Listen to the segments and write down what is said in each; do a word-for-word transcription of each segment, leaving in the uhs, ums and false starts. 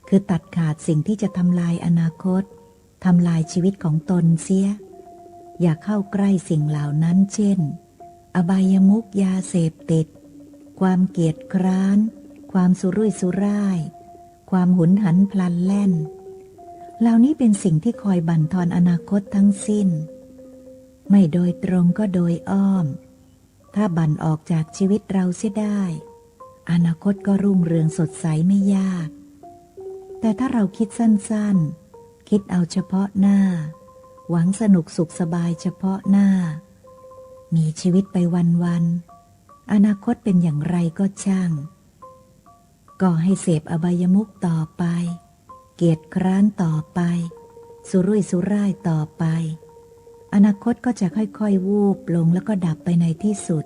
คือตัดขาดสิ่งที่จะทำลายอนาคต ทำลายชีวิตของตนเสีย อย่าเข้าใกล้สิ่งเหล่านั้น เช่น อบายมุข ยาเสพติด ความเกียจคร้าน ความสุรุ่ยสุร่าย ความหุนหันพลันแล่น เหล่านี้เป็นสิ่งที่คอยบั่นทอนอนาคตทั้งสิ้น ไม่โดยตรงก็โดยอ้อม ถ้าบั่นออกจากชีวิตเราเสียได้ อนาคตก็รุ่งเรืองสดใสไม่ยาก แต่ถ้าเราคิดสั้นๆ คิดเอาเฉพาะหน้า หวังสนุกสุขสบายเฉพาะหน้า มีชีวิตไปวันๆ อนาคตเป็นอย่างไรก็ช่าง ก็ให้เสพอบายมุขต่อไป เกียจคร้านต่อไป สุรุ่ยสุร่ายต่อไป อนาคตก็จะค่อยๆ วูบลงแล้วก็ดับไปในที่สุด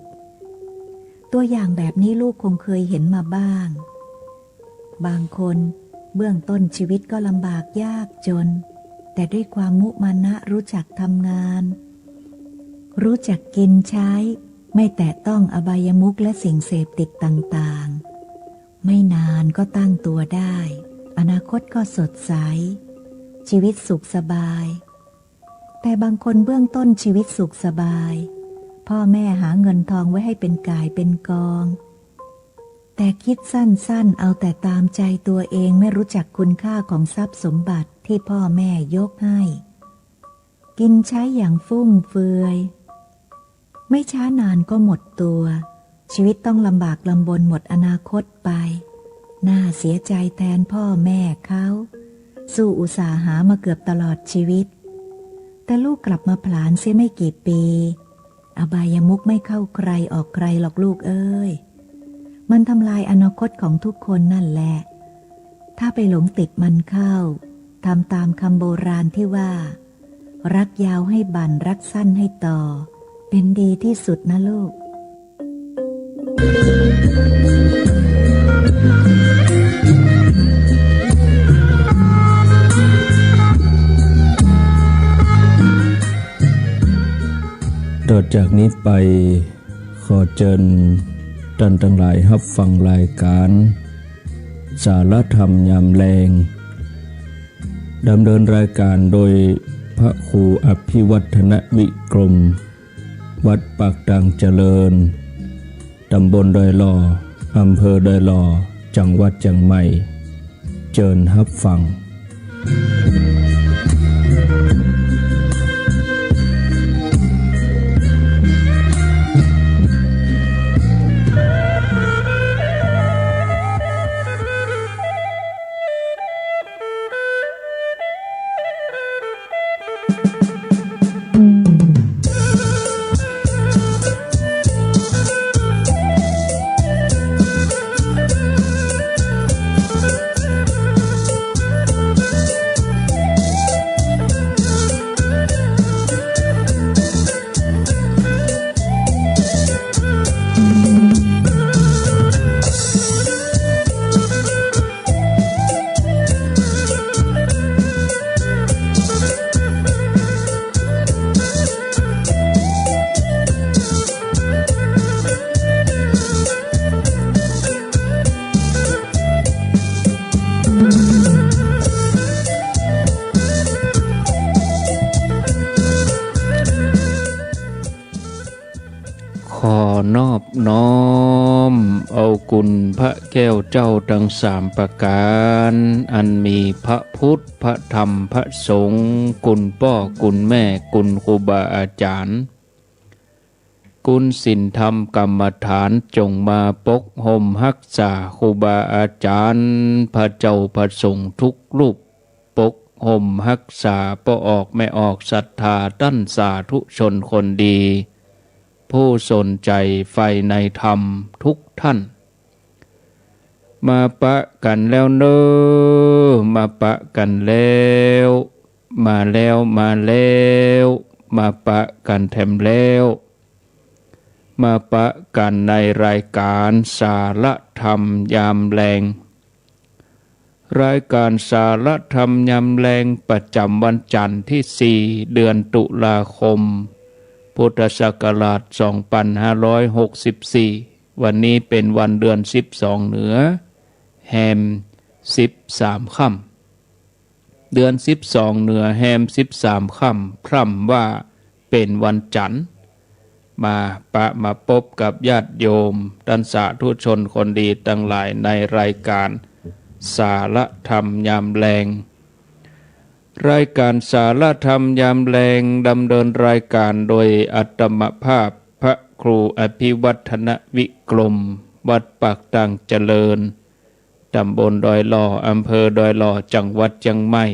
ตัวอย่างแบบนี้ลูกคงเคยเห็นมาบ้าง บางคนเบื้องต้นชีวิตก็ลำบากยากจน แต่ด้วยความมุมานะรู้จักทำงาน รู้จักกินใช้ ไม่แตะต้องอบายมุขและสิ่งเสพติดต่างๆ ไม่นานก็ตั้งตัวได้ อนาคตก็สดใส ชีวิตสุขสบาย แต่บางคนเบื้องต้นชีวิตสุขสบาย พ่อแม่หาเงินทองไว้ให้เป็นก่ายเป็นกอง แต่คิดสั้นๆ เอาแต่ตามใจตัวเอง ไม่รู้จักคุณค่าของทรัพย์สมบัติที่พ่อแม่ยกให้ กินใช้อย่างฟุ่มเฟือย ไม่ช้านานก็หมดตัว ชีวิตต้องลำบากลำบนหมดอนาคตไป น่าเสียใจแทนพ่อแม่เขา สู้อุตส่าห์หามาเกือบตลอดชีวิต แต่ลูกกลับมาผลาญเสียไม่กี่ปี อบายมุขไม่เข้าใครออกใครหรอกลูกเอ้ย มันทำลายอนาคตของทุกคนนั่นแหละ ถ้าไปหลงติดมันเข้า ทำตามคำโบราณที่ว่า รักยาวให้บั่น รักสั้นให้ต่อ เป็นดีที่สุดนะลูก ต่อจากนี้ไป ขอเจิญต้านตังหลายฮับฟังรายก๋าน สารธรรมยามแลง ดำเนินรายก๋านโดยพระครูอภิวัฒนวิกรม วัดปากตางเจริญ ต๋ำบลดอยหล่อ อำเภอดอยหล่อ จังหวัดเจียงใหม่ เจิญฮับฟัง ขอนอบน้อมเอาคุณพระแก้วเจ้าทั้งสามประก๋าน อันมีพระพุทธ พระธรรม พระสงฆ์ คุณป้อ คุณแม่ คุณครูบาอาจ๋ารย์ คุณศีลธรรมกรรมฐาน จงมาปกห่มฮักษาครูบาอาจ๋ารย์ พระเจ้าพระสงฆ์ทุกรูป ปกห่มฮักษาป้อออกแม่ออกศรัทธาต้านสาธุชนคนดี ผู้สนใจ๋ใฝ่ในธรรมทุกท่าน มาปะกั๋นแล้วเน่อ มาปะกั๋นแล้ว มาแล้ว มาแล้ว มาปะกั๋นแถมแล้ว มาปะกั๋นในรายก๋านสารธรรมยามแลง รายก๋านสารธรรมยามแลงประจ๋ำวันจั๋นทร์ตี้สี่ เดือนตุลาคม พุทธศักราชสองปันห้าร้อยหกสิบสี่ วันนี้เป๋นวันเดือนสิบสองเหนือ แฮม สิบสามค่ำ เดือนสิบสองเหนือแฮมสิบสามค่ำ พร่ำว่าเป๋นวันจั๋นทร์ มาปะมาปบกับญาติโยม ต้านสาธุชนคนดีตังหลายในรายก๋านสาระธรรมยามแลง รายก๋านสาระธรรมยามแลง ดำเนินรายก๋านโดยอาตมาภาพพระครูอภิวัฒนวิกรม วัดปากตางเจริญ ต๋ำบลดอยหล่อ อำเภอดอยหล่อ จังหวัดเจียงใหม่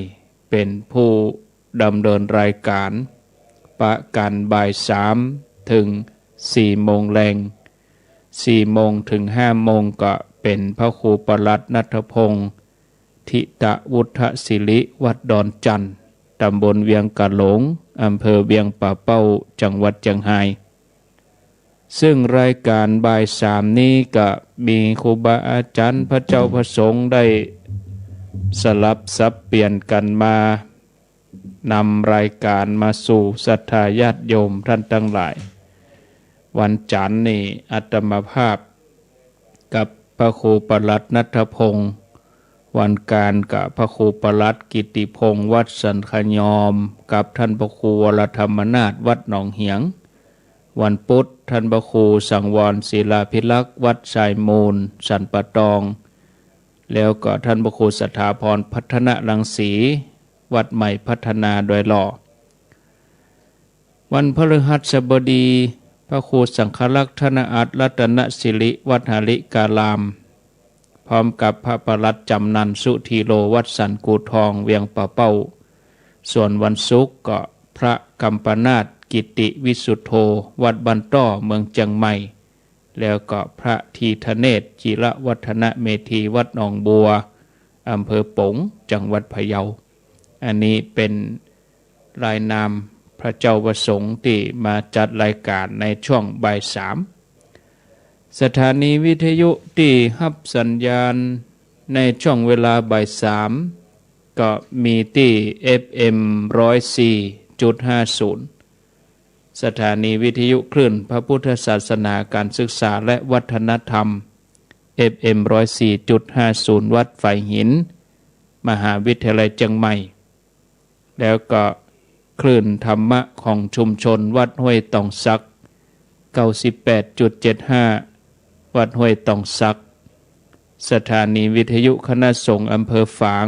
เป๋นผู้ดำเนินรายก๋าน ปะกั๋นบ่ายสามเถิงสี่โมงแลง สี่โมงเถิงห้าโมงก็เป๋นพระครูปลัดณัฐพงษ์ ธิตะวุฒศิริ วัดดอนจั่น ต๋ำบลเวียงก๋าหลง อำเภอเวียงป่าเป้า จังหวัดเจียงฮาย ซึ่งรายก๋านบ่ายสามนี้ก็มีครูบาอาจ๋ารย์ พระเจ้าพระสงฆ์ได้สลับสับเปลี่ยนกั๋นมา นำรายก๋านมาสู่ศรัทธาญาติโยมต้านตังหลาย วันจั๋นทร์นี้อาตมาภาพกับพระครูปลัดณัฐพงษ์ วันก๋านก็พระครูปลัดกิตติพงษ์ วัดสันขยอม กับต้านพระครูวรธรรมนาถ วัดหนองเหียง วันปุ๊ดต้านพระครูสังวรศิลาภิรักษ์ วัดทรายมูล สันป่าตอง แล้วก็ต้านพระครูสถาพรพัฒนรังสี วัดใหม่พัฒนาดอยหล่อ วันพฤหัสบดี พระครูสังฆรักษ์ธนอัตถรัตนศิริ วัดหริการาม พร้อมกับพระปลัดจำนันสุธีโร วัดสันกู่ทอง เวียงป่าเป้า ส่วนวันศุกร์ก็พระกัมปนาทกิตติวิสุทโธ วัดบ้านต้อ เมืองเจียงใหม่ แล้วก็พระธีทเนศจิรวัฒนเมธี วัดหนองบัว อำเภอป๋ง จังหวัดพะเยา อันนี้เป๋นรายนามพระเจ้าพระสงฆ์ตี้มาจัดรายก๋านในช่วงบ่ายสาม สถานีวิทยุตี้ฮับสัญญาณในช่วงเวลาบ่ายสาม ก็มีตี้ เอฟเอ็ม ร้อยสี่จุดห้าศูนย์ สถานีวิทยุคลื่นพระพุทธศาสนา การศึกษาและวัฒนธรรม เอฟเอ็ม ร้อยสี่จุดห้าศูนย์ วัดฝายหิน มหาวิทยาลัยเจียงใหม่ แล้วก็คลื่นธรรมะของชุมชนวัดห้วยตองสัก เก้าสิบแปดจุดเจ็ดห้า วัดห้วยตองสัก สถานีวิทยุคณะสงฆ์อำเภอฝาง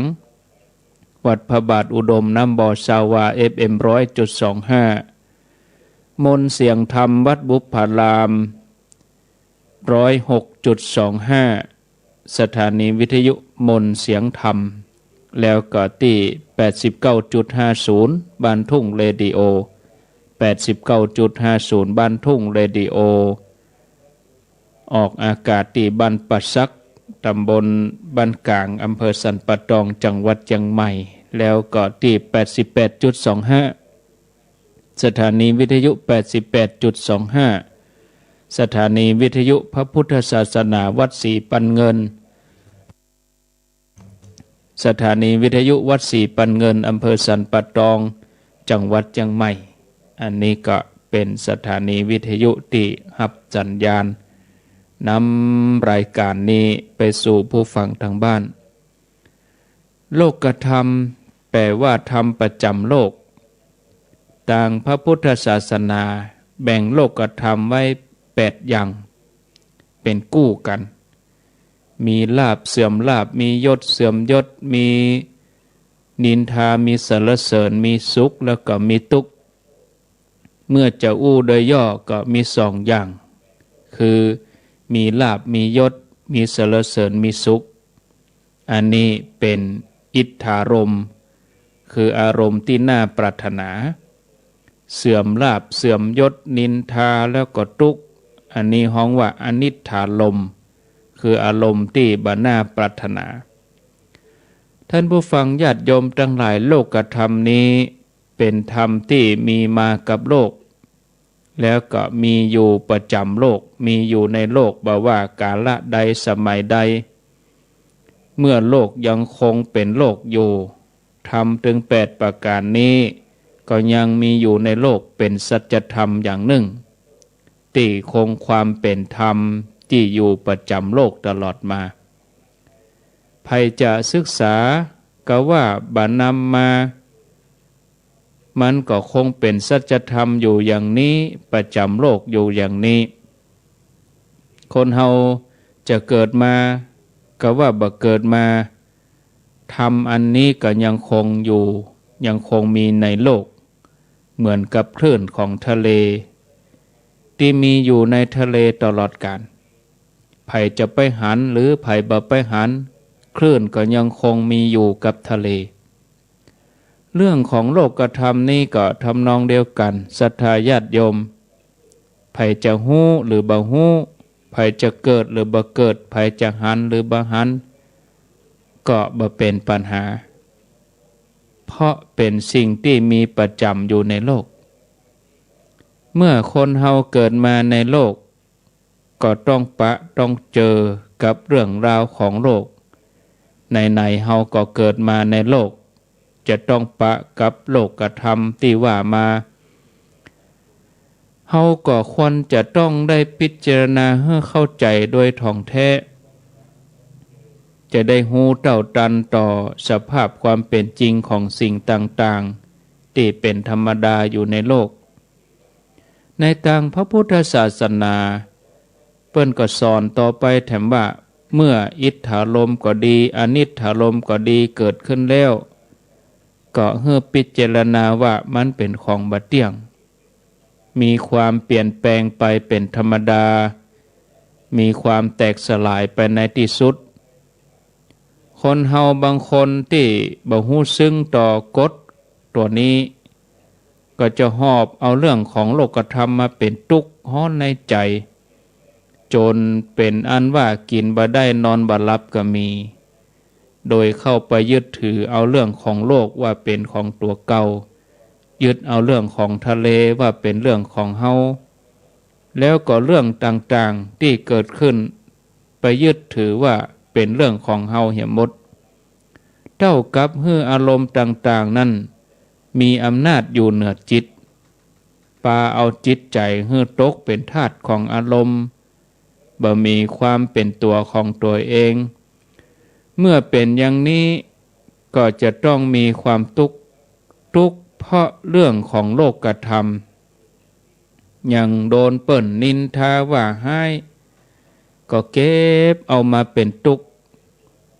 วัดพระบาทอุดมน้ำบ่อ ซาวา เอฟเอ็ม ร้อยจุดสองห้า มนต์เสียงธรรมวัดบุพพาราม ร้อยหกจุดสองห้า สถานีวิทยุมนต์เสียงธรรม แล้วก็ตี้ แปดสิบเก้าจุดห้าศูนย์ บ้านทุ่งเรดิโอ แปดสิบเก้าจุดห้าศูนย์ บ้านทุ่งเรดิโอ ออกอากาศตี้บ้านป่าสัก ต๋ำบลบ้านก๋าง อำเภอสันป่าตอง จังหวัดเจียงใหม่ แล้วก็ตี้ แปดสิบแปดจุดสองห้า สถานีวิทยุ แปดสิบแปดจุดสองห้า สถานีวิทยุพระพุทธศาสนาวัดศรีปันเงิน สถานีวิทยุวัดศรีปันเงิน อำเภอสันป่าตอง จังหวัดเจียงใหม่ อันนี้ก็เป๋นสถานีวิทยุตี้ฮับสัญญาณ นำรายก๋านนี้ไปสู่ผู้ฟังตางบ้าน โลกธรรม แปลว่าธรรมประจ๋ำโลก ตางพระพุทธศาสนาแบ่งโลกธรรมไว้แปดอย่าง เป๋นกู้กั๋น มีลาภเสื่อมลาภ มียศเสื่อมยศ มีนินทา มีสรรเสริญ มีสุข แล้วก็มีตุ๊กข์ เมื่อจะอู้โดยย่อก็มีสองอย่าง คือมีลาภ มียศ มีสรรเสริญ มีสุข อันนี้เป๋นอิทธารมณ์ คืออารมณ์ตี้น่าปรารถนา เสื่อมลาภ เสื่อมยศ นินทา แล้วก็ตุ๊กข์ อันนี้ฮ้องว่าอนิทธารมณ์ คืออารมณ์ตี้บ่น่าปรารถนา ท่านผู้ฟังญาติโยมตังหลาย โลกธรรมนี้เป๋นธรรมตี้มีมากับโลก แล้วก็มีอยู่ประจ๋ำโลก มีอยู่ในโลก บ่ว่ากาละใดสมัยใด เมื่อโลกยังคงเป๋นโลกอยู่ ธรรมตึงแปดประก๋านนี้ ก็ยังมีอยู่ในโลกเป๋นสัจธรรมอย่างนึ่ง ตี้คงความเป๋นธรรมตี้อยู่ประจ๋ำโลกตลอดมา พ ใผจะศึกษา กาว่าบ่นำมา มันก็คงเป๋นสัจธรรมอยู่อย่างนี้ ประจ๋ำโลกอยู่อย่างนี้ คนเฮาจะเกิดมา กาว่าบ่เกิดมา ธรรมอันนี้ก็ยังคงอยู่ ยังคงมีในโลก เหมือนกับคลื่นของทะเล ตี้มีอยู่ในทะเลตลอดกาล ใผจะไปหันหรือใผบ่ไปหัน คลื่นก็ยังคงมีอยู่กับทะเล เรื่องของโลกธรรมนี้ก็ทำนองเดียวกั๋น ศรัทธาญาติโยม ใผจะฮู้หรือบ่ฮู้ ใผจะเกิดหรือบ่เกิด ใผจะหันหรือบ่หัน ก็บ่เป๋นปัญหา เพราะเป๋นสิ่งตี้มีประจ๋ำอยู่ในโลก เมื่อคนเฮาเกิดมาในโลก ก็ต้องปะต้องเจอกับเรื่องราวของโลก ไหนๆ เฮาก็เกิดมาในโลก จะต้องปะกับโลกธรรมตี้ว่ามา เฮาก็ควรจะต้องได้พิจารณาหื้อเข้าใจ๋โดยถ่องแท้ จะได้ฮู้เต้าตันต่อสภาพความเป๋นจริงของสิ่งต่างๆ ตี้เป๋นธรรมดาอยู่ในโลก ในตางพระพุทธศาสนา เปิ้นก็สอนต่อไปแถมว่า เมื่ออิทธารมณ์ก็ดี อนิทธารมณ์ก็ดีเกิดขึ้นแล้ว ก็หื้อพิจารณาว่ามันเป๋นของบ่เตี้ยง มีความเปลี่ยนแปลงไปเป๋นธรรมดา มีความแตกสลายไปในตี้สุด คนเฮาบางคนตี้บ่ฮู้ซึ้งต่อกฎตั๋วนี้ ก็จะหอบเอาเรื่องของโลกธรรมมาเป๋นตุ๊กข์ฮ้อนในใจ๋ จ๋นเป๋นอันว่ากิ๋นบ่ได้นอนบ่หลับก็มี โดยเข้าไปยึดถือเอาเรื่องของโลกว่าเป๋นของตั๋วเก่า ยึดเอาเรื่องของทะเลว่าเป๋นเรื่องของเฮา แล้วก็เรื่องต่างๆ ตี้เกิดขึ้น ไปยึดถือว่าเป๋นเรื่องของเฮาเหียหมด เต้ากับหื้ออารมณ์ต่างๆ นั้น มีอำนาจอยู่เหนือจิต ปาเอาจิตใจ๋หื้อตกเป๋นทาสของอารมณ์ บ่มีความเป๋นตั๋วของตั๋วเอง เมื่อเป๋นอย่างนี้ ก็จะต้องมีความตุ๊กข์ ตุ๊กข์เพราะเรื่องของโลกธรรม อย่างโดนเปิ้นนินทาว่าฮ้าย ก็เก็บเอามาเป๋นตุ๊กข์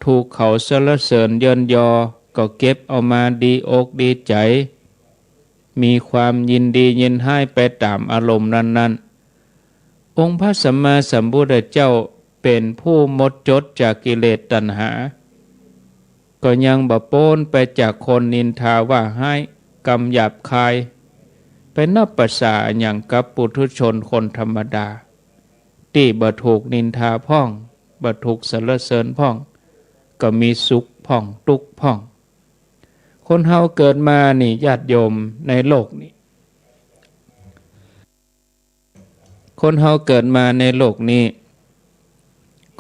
ถูกเขาสรรเสริญเยินยอ ก็เก็บเอามาดีอกดีใจ๋ มีความยินดียินฮ้ายไปต๋ามอารมณ์นั้นๆ องค์พระสัมมาสัมพุทธเจ้าเป๋นผู้หมดจดจากกิเลสตัณหา ก็ยังบ่ป๊นไปจากคนนินทาว่าฮ้าย กำหยาบคาย ไปนับประสาอะหยังกับปุถุชนคนธรรมดา ตี้บ่ถูกนินทาพ่อง บ่ถูกสรรเสริญพ่อง ก็มีสุขพ่อง ตุ๊กข์พ่อง คนเฮาเกิดมานี่ ญาติโยม ในโลกนี้ คนเฮาเกิดมาในโลกนี้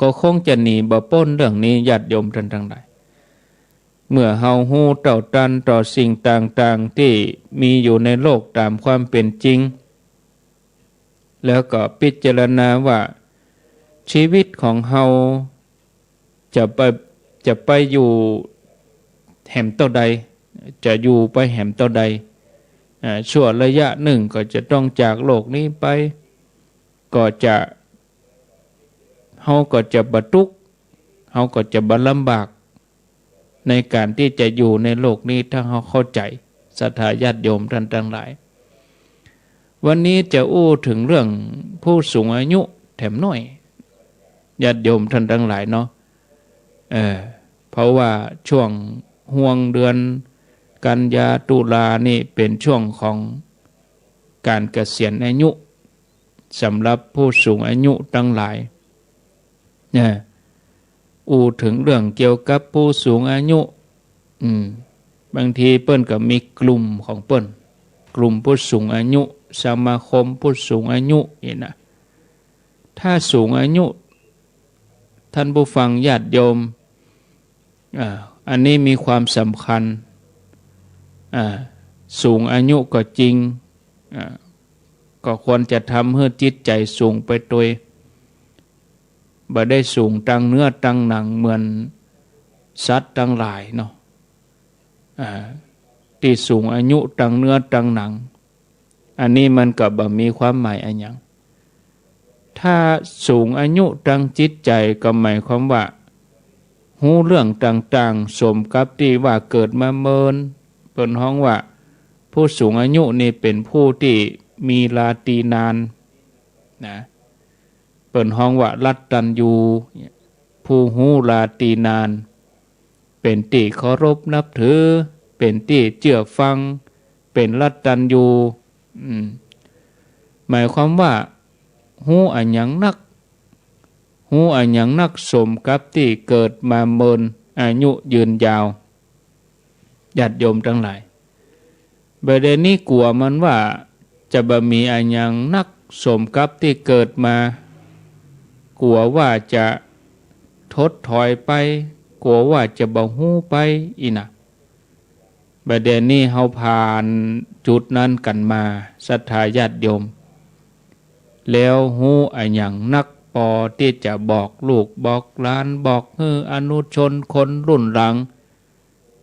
ก็คงจะหนีบ่ป๊นเรื่องนี้ ญาติโยมท่านตังหลาย เมื่อเฮาฮู้เต้าตันต่อสิ่งต่างๆ ตี้มีอยู่ในโลกต๋ามความเป๋นจริง แล้วก็พิจารณาว่า ชีวิตของเฮาจะไป จะไปอยู่แหมเต้าใด จะอยู่ไปแหมเต้าใด อ่า ชั่วระยะหนึ่งก็จะต้องจากโลกนี้ไป ก็จะ เฮาก็จะบ่ตุ๊กข์ เฮาก็จะบ่ลำบาก ในก๋านตี้จะอยู่ในโลกนี้ ถ้าเฮาเข้าใจ๋ ศรัทธาญาติโยมท่านตังหลาย วันนี้จะอู้เถิงเรื่องผู้สูงอายุแถมหน้อย ญาติโยมท่านตังหลายเนาะ เออ เพราะว่าช่วงห่วงเดือนกันยาตุลานี่เป๋นช่วงของก๋านเกษียณอายุ สำหรับผู้สูงอายุตังหลาย นะ อู้เถิงเรื่องเกี่ยวกับผู้สูงอายุ อืม บางทีเปิ้นก็มีกลุ่มของเปิ้น กลุ่มผู้สูงอายุ สมาคมผู้สูงอายุนี่นะ ถ้าสูงอายุ ท่านผู้ฟังญาติโยม อ่า อันนี้มีความสำคัญ อ่า สูงอายุก็จริง อ่า ก็ควรจะทำหื้อจิตใจ๋สูงไปตวย บ่ได้สูงตังเนื้อตังหนังเหมือน สัตว์ตังหลายเนาะ อ่า ตี้สูงอายุตังเนื้อตังหนัง อันนี้มันก็บ่มีความหมายอะหยัง ถ้าสูงอายุตังจิตใจ๋ก็หมายความว่า ฮู้เรื่องต่างๆ สมกับตี้ว่าเกิดมาเมิน เปิ้นฮ้องว่า ผู้สูงอายุนี่เป๋นผู้ตี้มีราตรีนานนะ เปิ้นฮ้องว่ารัตตัญญู ผู้ฮู้ราตรีนาน เป๋นตี้เคารพนับถือ เป๋นตี้เจื้อฟัง เป๋นรัตตัญญู อืม หมายความว่า ฮู้อะหยังนัก ฮู้อะหยังนัก สมกับตี้เกิดมาเมิน อายุยืนยาว ญาติโยมตังหลาย บ่าเดี่ยวนี้กั๋วมันว่าจะบ่มีอะหยังนัก สมกับตี้เกิดมา กั๋วว่าจะถดถอยไป กั๋วว่าจะบ่ฮู้ไป อี้นะ บ่าเดี่ยวนี้เฮาผ่านจุดนั้นกั๋นมา ศรัทธาญาติโยม แล้วฮู้อะหยังนักปอตี้จะบอกลูกบอกหลาน บอกหื้ออนุชนคนรุ่นหลัง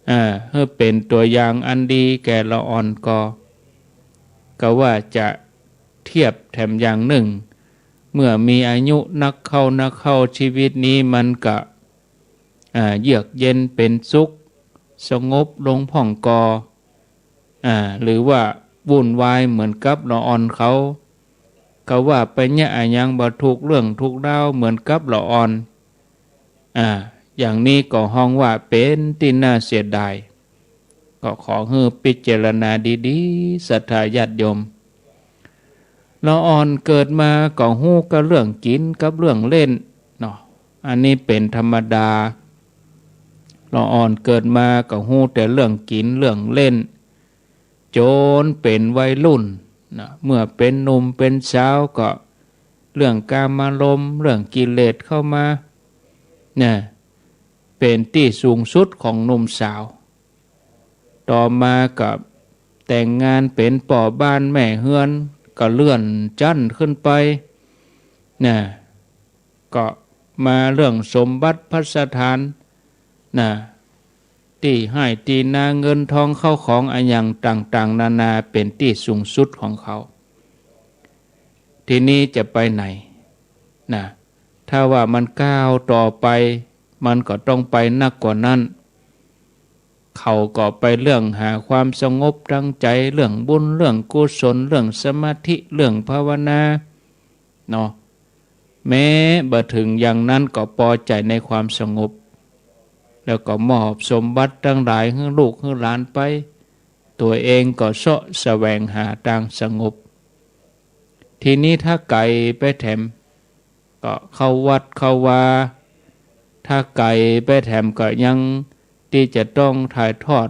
อ่า หื้อเป๋นตั๋วอย่างอันดีแก่ละอ่อนก่อ ก็ว่าจะเทียบแถมอย่างนึ่ง เมื่อมีอายุนักเข้านักเข้า ชีวิตนี้มันก็ อ่า เยือกเย็นเป๋นสุข สงบลงพ่องก่อ อ่า หรือว่าวุ่นวายเหมือนกับละอ่อนเขา ก็ว่าไปเยียะอะหยังบ่ถูกเรื่องถูกราวเหมือนกับละอ่อน อ่า อย่างนี้ก็ฮ้องว่าเป๋นตี้น่าเสียดาย ก็ขอหื้อพิจารณาดีๆ ศรัทธาญาติโยม ละอ่อนเกิดมาก็ฮู้ก้าเรื่องกิ๋นกับเรื่องเล่นเนาะ อันนี้เป๋นธรรมดา ละอ่อนเกิดมาก็ฮู้แต่เรื่องกิ๋นเรื่องเล่น จ๋นเป๋นวัยรุ่นนะ เมื่อเป๋นหนุ่มเป๋นสาวก็เรื่องกามารมณ์ เรื่องกิเลสเข้ามา นะ เป๋นตี้สูงสุดของหนุ่มสาว ต่อมาก็แต่งงานเป๋นป้อบ้านแม่เฮือน ก็เลื่อนจั๊นขึ้นไป นะ ก็มาเรื่องสมบัติภัสถาน นะ ตี้ไฮ่ตี้นา เงินทองเข้าของอะหยังต่างๆ นานา เป๋นตี้สูงสุดของเขา ทีนี้จะไปไหน นะ ถ้าว่ามันก้าวต่อไป มันก็ต้องไปนักกว่านั้น เขาก็ไปเรื่องหาความสงบตางใจ๋ เรื่องบุญ เรื่องกุศล เรื่องสมาธิ เรื่องภาวนา เนาะ แม้บ่เถิงอย่างนั้นก็ปอใจ๋ในความสงบ แล้วก็มอบสมบัติตังหลายหื้อลูกหื้อหลานไป ตั๋วเองก็เซาะแสวงหาตางสงบ ทีนี้ถ้าไก๋ไปแถม ก็เข้าวัดเข้าวา ถ้าไก๋ไปแถมก็ยังตี้จะต้องถ่ายทอด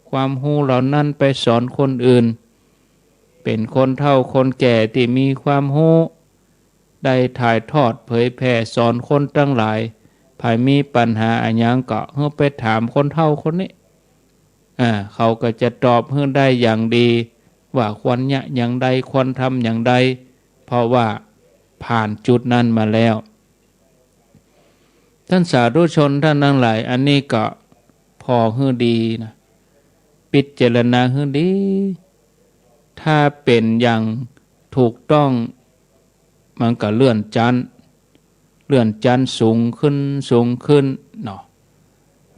ความฮู้เหล่านั้นไปสอนคนอื่น เป๋นคนเฒ่าคนแก่ตี้มีความฮู้ ได้ถ่ายทอดเผยแผ่สอนคนตังหลาย ใผมีปัญหาอะหยังก็หื้อไปถามคนเฒ่าคนนี้ อ่า เขาก็จะตอบหื้อได้อย่างดี ว่าควรเยียะอย่างใด ควรทำอย่างใด เพราะว่าผ่านจุดนั้นมาแล้ว ต้านสาธุชนต้านตังหลาย อันนี้ก็ผ่อหื้อดีนะ พิจารณาหื้อดี ถ้าเป๋นอย่างถูกต้อง มันก็เลื่อนจั๊น เลื่อนจั๊นสูงขึ้น สูงขึ้นเนาะ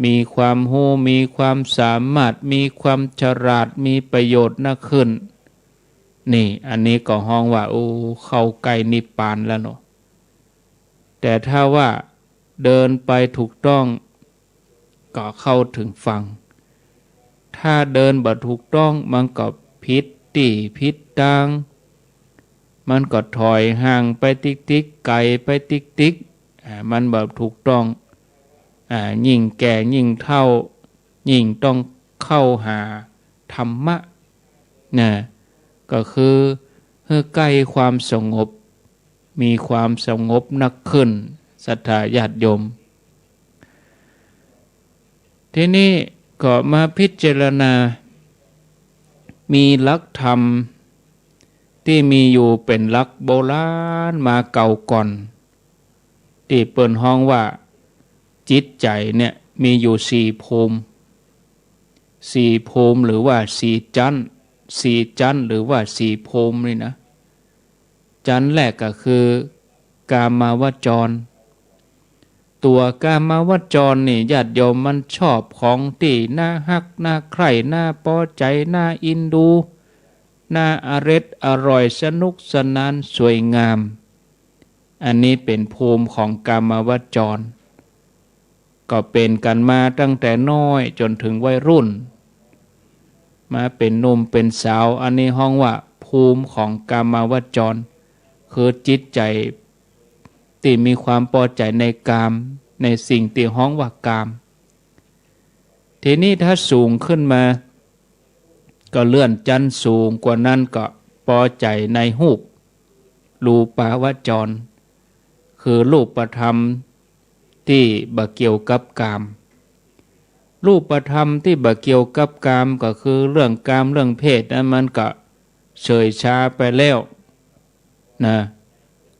มีความฮู้ มีความสามารถ มีความฉลาด มีประโยชน์นักขึ้น นี่ อันนี้ก็ฮ้องว่า โอ้ เข้าใก้นิพพานแล้วเนาะ แต่ถ้าว่าเดินไปถูกต้อง ก็เข้าเถิงฝั่ง ถ้าเดินบ่ถูกต้อง มันก็ผิดตี้ผิดตาง มันก็ถอยห่างไปติ๊กๆ ไก๋ไปติ๊กๆ อ่า มันบ่ถูกต้อง อ่า ยิ่งแก่ยิ่งเฒ่า ยิ่งต้องเข้าหาธรรมะ นะ ก็คือหื้อใก้ความสงบ มีความสงบนักขึ้น ศรัทธาญาติโยม ทีนี้ก็มาพิจารณา มีหลักธรรมตี้มีอยู่เป๋นหลักโบราณมาเก่าก่อน ตี้เปิ้นฮ้องว่า จิตใจ๋เนี่ย มีอยู่สี่ภูมิ สี่ภูมิหรือว่าสี่จั๊น สี่จั๊นหรือว่าสี่ภูมินี่นะ จั๊นแรกก็คือ กามาวจร ตั๋วกามาวจรนี่ ญาติโยม มันชอบของตี้น่าฮัก น่าใคร่ น่าปอใจ๋ น่าอินดู น่าอร็ดอร่อย สนุกสนาน สวยงาม อันนี้เป๋นภูมิของกามาวจร ก็เป๋นกั๋นมาตั้งแต่น้อยจ๋นเถิงวัยรุ่น มาเป๋นหนุ่มเป๋นสาว อันนี้ฮ้องว่าภูมิของกามาวจร คือจิตใจ๋ตี้มีความปอใจ๋ในกาม ในสิ่งตี้ฮ้องว่ากาม ทีนี้ถ้าสูงขึ้นมา ก็เลื่อนจั๊นสูงกว่านั้นก็ปอใจ๋ในฮูป รูปาวจร คือรูปธรรมตี้บ่เกี่ยวกับกาม รูปธรรมตี้บ่เกี่ยวกับกามก็คือเรื่องกามเรื่องเพศนั้นมันก็เฉยชาไปแล้วนะ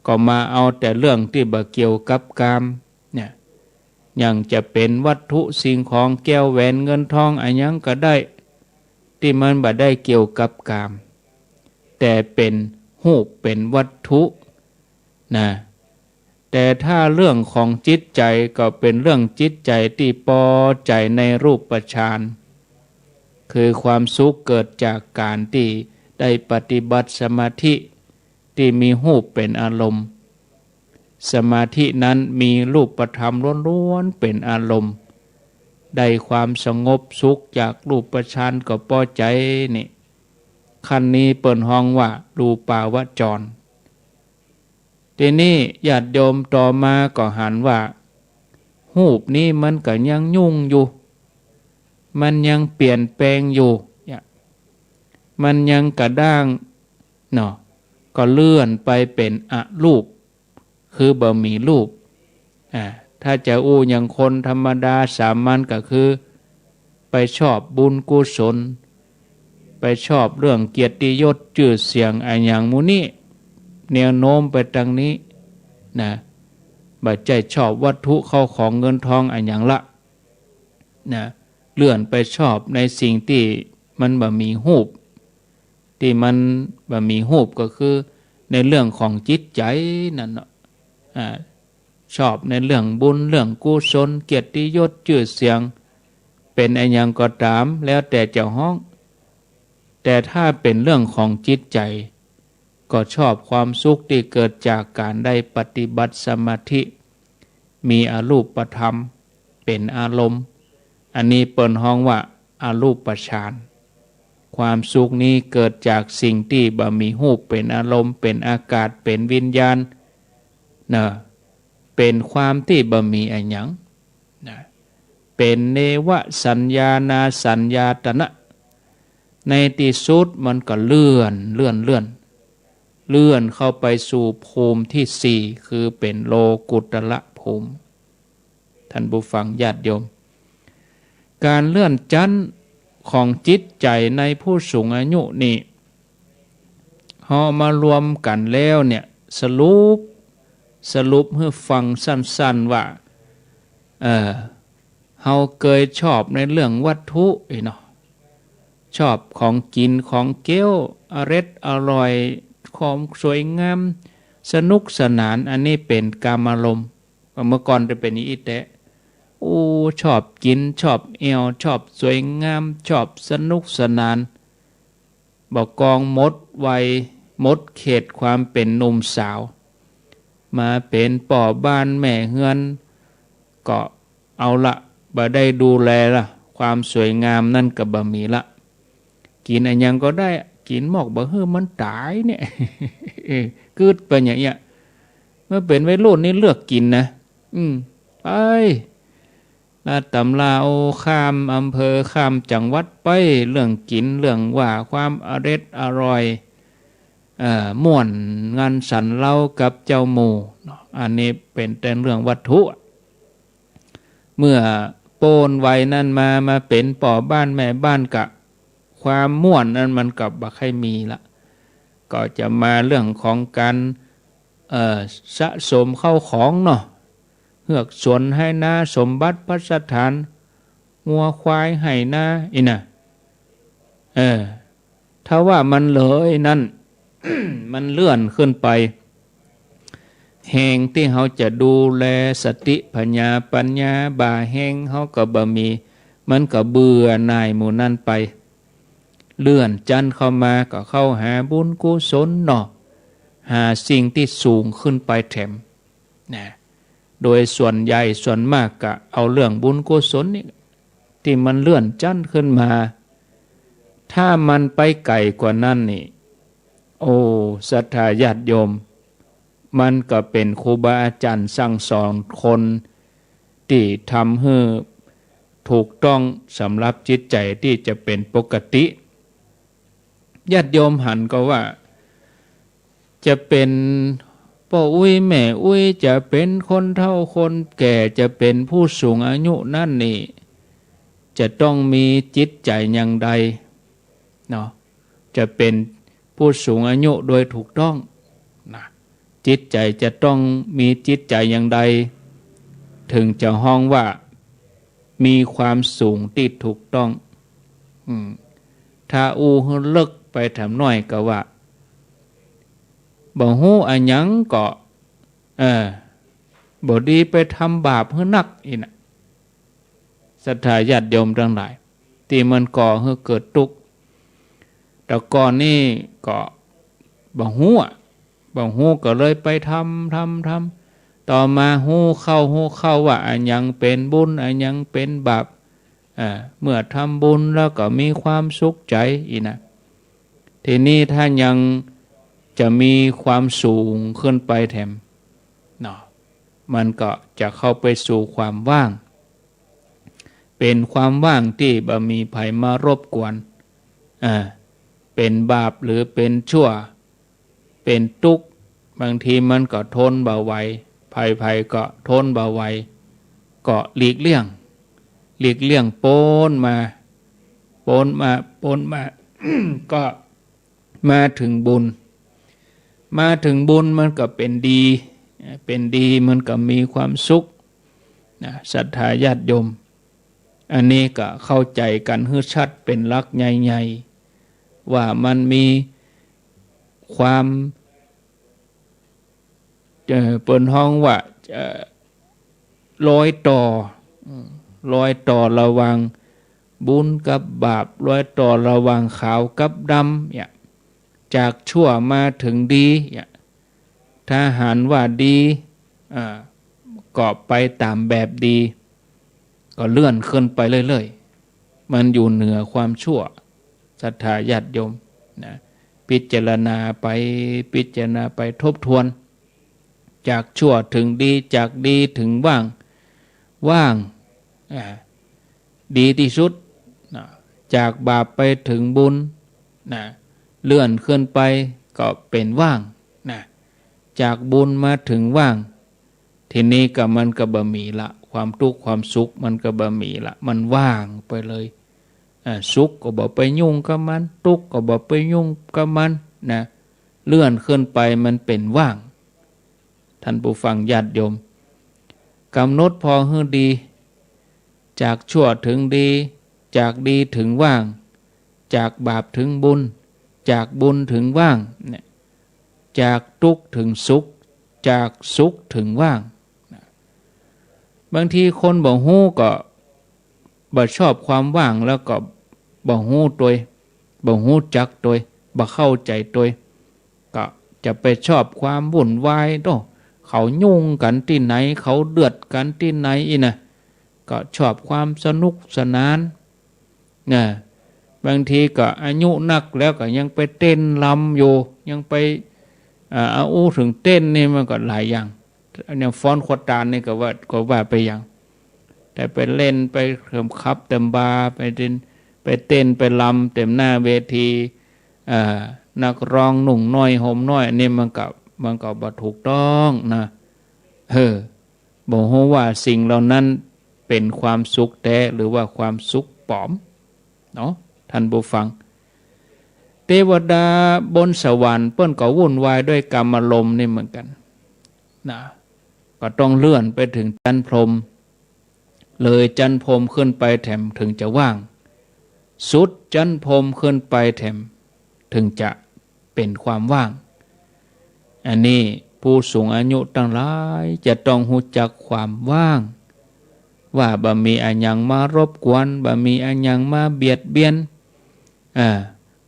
ก็มาเอาแต่เรื่องตี้บ่เกี่ยวกับกามเนี่ย อย่างจะเป๋นวัตถุสิ่งของแก้วแหวนเงินทองอะหยังก็ได้ ตี้มันบ่ได้เกี่ยวกับกาม แต่เป๋นฮูปเป๋นวัตถุนะ แต่ถ้าเรื่องของจิตใจ๋ก็เป๋นเรื่องจิตใจ๋ตี้ปอใจ๋ในรูปฌาน คือความสุขเกิดจากก๋านตี้ได้ปฏิบัติสมาธิตี้มีฮูปเป๋นอารมณ์ สมาธินั้นมีรูปธรรมล้วนๆเป๋นอารมณ์ ได้ความสงบสุขจากรูปฌานก็ปอใจ๋นี่ ขั้นนี้เปิ้นฮ้องว่ารูปาวจร ทีนี้ญาติโยมต่อมาก็หันว่า ฮูปนี้มันก็ยังยุ่งอยู่ มันยังเปลี่ยนแปลงอยู่ เนี่ย มันยังกระด้างเนาะ ก็เลื่อนไปเป๋นอรูป คือบ่มีรูป อ่า ถ้าจะอู้อย่างคนธรรมดาสามัญก็คือ ไปชอบบุญกุศล ไปชอบเรื่องเกียรติยศจื้อเสียงอะหยังหมู่นี้ แนวโน้มไปตางนี้นะ บ่ใจ้ชอบวัตถุเข้าของเงินทองอะหยังละนะ เลื่อนไปชอบในสิ่งตี้มันบ่มีฮูป ตี้มันบ่มีฮูปก็คือในเรื่องของจิตใจ๋นั่นเนาะ อ่า ชอบในเรื่องบุญ เรื่องกุศล เกียรติยศ จื้อเสียง เป๋นอะหยังก็ต๋าม แล้วแต่จะฮ้อง แต่ถ้าเป๋นเรื่องของจิตใจ๋ ก็ชอบความสุขตี้เกิดจากก๋านได้ปฏิบัติสมาธิ มีอรูปธรรมเป๋นอารมณ์ อันนี้เปิ้นฮ้องว่าอรูปฌาน ความสุขนี้เกิดจากสิ่งตี้บ่มีฮูปเป๋นอารมณ์ เป๋นอากาศ เป๋นวิญญาณ นะ เป๋นความตี้บ่มีอะหยัง นะ เป๋นเนวสัญญานาสัญญาตนะ ในตี้สุดมันก็เลื่อน เลื่อน เลื่อน เลื่อนเข้าไปสู่ภูมิตี้สี่ คือเป๋นโลกุตตรภูมิ ท่านผู้ฟังญาติโยม ก๋านเลื่อนจั๊นของจิตใจ๋ในผู้สูงอายุนี่ เฮามารวมกั๋นแล้วเนี่ย สรุป สรุปหื้อฟังสั้นๆ ว่า เอ่อ เฮาเกยชอบในเรื่องวัตถุอี้เนาะ ชอบของกิ๋นของเก๊ว อร็ดอร่อย ความสวยงาม สนุกสนาน อันนี้เป๋นกามารมณ์ เมื่อก่อนจะเป๋นอย่างอี้แต๊ โอ้ ชอบกิ๋น ชอบแอ่ว ชอบสวยงาม ชอบสนุกสนาน บ่กองหมดวัย หมดเขตความเป๋นหนุ่มสาว มาเป๋นป้อบ้านแม่เฮือน ก็เอาละ บ่ได้ดูแลละ ความสวยงามนั้นก็บ่มีละ กิ๋นอะหยังก็ได้ กิ๋นมอกบ่หื้อมันต๋ายเนี่ย เออ กึ๊ดไปอย่างเงี้ย เมื่อเป๋นวัยรุ่นนี่เลือกกิ๋นนะ อืม ไป ลัดต๋ำรา โอ้ ข้ามอำเภอ ข้ามจังหวัดไป เรื่องกิ๋น เรื่องว่า ความอร็ดอร่อย เอ่อ ม่วนงันสันเล้ากับเจ้าหมู่เนาะ อันนี้เป๋นแต่เรื่องวัตถุ เมื่อป๊นวัยนั้นมา มาเป๋นป้อบ้านแม่บ้านกะ ความม่วนนั้นมันก็บ่ค่อยมีละ ก็จะมาเรื่องของก๋าน เอ่อ สะสมเข้าของเนาะ เฮือกสวนไฮ่นา สมบัติภัสถาน งัวควายไฮ่นา อี้นะ เออ ถ้าว่ามันเลยนั้น มันเลื่อนขึ้นไป แฮงตี้เฮาจะดูแลสติปัญญา ปัญญาบ่าแฮง เฮาก็บ่มี มันก็เบื่อหน่ายหมู่นั้นไป เลื่อนจั๊นเข้ามาก็เข้าหาบุญกุศลเนาะ หาสิ่งตี้สูงขึ้นไปแถม นะ โดยส่วนใหญ่ส่วนมากก็เอาเรื่องบุญกุศลนี่ ตี้มันเลื่อนจั๊นขึ้นมา ถ้ามันไปไก๋กว่านั้นนี่ โอ้ ศรัทธาญาติโยม มันก็เป๋นครูบาอาจ๋ารย์สั่งสอนคน ตี้ทำหื้อถูกต้องสำหรับจิตใจ๋ตี้จะเป๋นปกติ ญาติโยมหันก็ว่า จะเป๋นป้ออุ๊ยแม่อุ๊ย จะเป๋นคนเฒ่าคนแก่ จะเป๋นผู้สูงอายุนั้นนี่ จะต้องมีจิตใจ๋อย่างใดเนาะ จะเป๋นผู้สูงอายุโดยถูกต้องนะ จิตใจ๋จะต้องมีจิตใจ๋อย่างใด เถิงจะฮ้องว่ามีความสูงตี้ถูกต้อง อืม ถ้าอู้หื้อเลิกไปแถมหน้อยก็ว่า บ่ฮู้อะหยังก็ เออ บ่ดีไปทำบาปหื้อนัก อี้นะ ศรัทธาญาติโยมตังหลาย ตี้มันก่อหื้อเกิดตุ๊กข์ แต่ก่อนนี่ก็บ่ฮู้อะ บ่ฮู้ก็เลยไปทำ ทำ ทำ ต่อมาฮู้เข้า ฮู้เข้าว่าอะหยังเป๋นบุญ อะหยังเป๋นบาป อ่า เมื่อทำบุญแล้วก็มีความสุขใจ๋ อี้นะ ทีนี้ถ้ายังจะมีความสูงขึ้นไปแถมเนาะ มันก็จะเข้าไปสู่ความว่าง เป๋นความว่างตี้บ่มีใผมารบกวน อ่า เป๋นบาปหรือเป๋นชั่ว เป๋นตุ๊กข์ บางทีมันก็ทนบ่ไหว ใผๆ ก็ทนบ่ไหว ก็หลีกเลี่ยง หลีกเลี่ยงป๊นมา ป๊นมา ป๊นมา ก็มาเถิงบุญ มาเถิงบุญมันก็เป๋นดี เป๋นดีมันก็มีความสุขนะ ศรัทธาญาติโยม อันนี้ก็เข้าใจ๋กั๋นหื้อชัดเป๋นหลักใหญ่ๆ ว่ามันมีความ เอ่อ เปิ้นฮ้องว่า เอ่อ รอยต่อ อืม รอยต่อระหว่างบุญกับบาป รอยต่อระหว่างขาวกับดำ เนี่ย จากชั่วมาเถิงดี เนี่ย ถ้าหันว่าดี อ่า ก็ไปต๋ามแบบดี ก็เลื่อนขึ้นไปเรื่อยๆ มันอยู่เหนือความชั่ว ศรัทธาญาติโยมนะ พิจารณาไป พิจารณาไป ทบทวน จากชั่วเถิงดี จากดีเถิงว่าง ว่าง อ่า ดีตี้สุดนะ จากบาปไปเถิงบุญนะ เลื่อนขึ้นไปก็เป๋นว่างนะ จากบุญมาเถิงว่าง ทีนี้ก็มันก็บ่มีละ ความตุ๊กข์ความสุขมันก็บ่มีละ มันว่างไปเลย อ่า สุขก็บ่ไปยุ่งกับมัน ตุ๊กข์ก็บ่ไปยุ่งกับมันนะ เลื่อนขึ้นไปมันเป๋นว่าง ท่านผู้ฟังญาติโยม กำหนดผ่อหื้อดี จากชั่วเถิงดี จากดีเถิงว่าง จากบาปเถิงบุญ จากบุญเถิงว่าง เนี่ย จากตุ๊กข์เถิงสุข จากสุขเถิงว่าง บางทีคนบ่ฮู้ก็บ่ชอบความว่าง แล้วก็บ่ฮู้ตวย บ่ฮู้จักตวย บ่เข้าใจ๋ตวย ก็จะไปชอบความวุ่นวายโต้ เขายุ่งกั๋นตี้ไหน เขาเดือดกั๋นตี้ไหนอี้นะ ก็ชอบความสนุกสนาน นะ บางทีก็อายุนักแล้วก็ยังไปเต้นรำอยู่ ยังไป เอ่อ เอาอู้เถิงเต้นนี่มันก็หลายอย่าง อันนี้ฟ้อนขวัญตานนี่ก็ว่า ก็ว่าไปอย่าง แต่ไปเล่นไปเถิมคับเถิมบาร์ ไปเต้น ไปเต้นไปรำเต็มหน้าเวที เอ่อ นักร้องนุ่งน้อยห่มน้อย อันนี้มันก็ มันก็บ่ถูกต้องนะ เออ บ่ฮู้ว่าสิ่งเหล่านั้นเป๋นความสุขแต๊หรือว่าความสุขป๋อมเนาะ ท่านผู้ฟัง เตวดาบนสวรรค์เปิ้นก็วุ่นวายด้วยกามารมณ์นี่เหมือนกั๋นนะ ก็ต้องเลื่อนไปเถิงจั๊นพรหม เลยจั๊นพรหมขึ้นไปแถมเถิงจะว่าง สุดจั๊นพรหมขึ้นไปแถมเถิงจะเป๋นความว่าง อันนี้ผู้สูงอายุตังหลายจะต้องฮู้จักความว่าง ว่าบ่มีอะหยังมารบกวน บ่มีอะหยังมาเบียดเบียน อ่า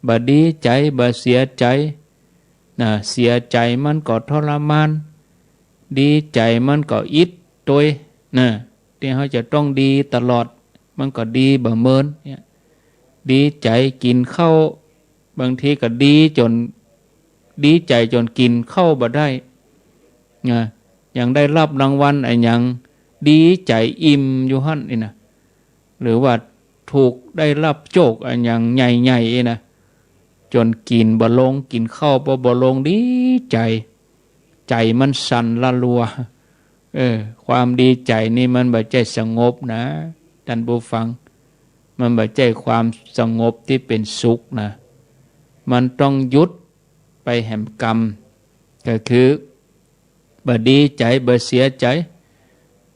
บ่ดีใจ๋ บ่เสียใจ๋ นะ เสียใจ๋มันก็ทรมาน ดีใจ๋มันก็อิดตวย นะ ตี้เฮาจะต้องดีตลอด มันก็ดีบ่เมินเนี่ย ดีใจ๋กิ๋นข้าว บางทีก็ดีจ๋น ดีใจ๋จ๋นกิ๋นข้าวบ่ได้ นะ ยังได้ฮับรางวัลอะหยัง ดีใจ๋อิ่มอยู่หั้นนี่นะ หรือว่าถูกได้ฮับโจคอะหยังใหญ่ๆ นี่นะ จ๋นกิ๋นบ่ลง กิ๋นข้าวบ่ บ่ลง ดีใจ๋ ใจ๋มันสั่นละลัว เออ ความดีใจ๋นี่มันบ่ใจ้สงบนะ ต้านผู้ฟัง มันบ่ใจ้ความสงบตี้เป๋นสุขนะ มันต้องหยุดไปแหมกำ ก็คือ บ่ดีใจ๋ บ่เสียใจ๋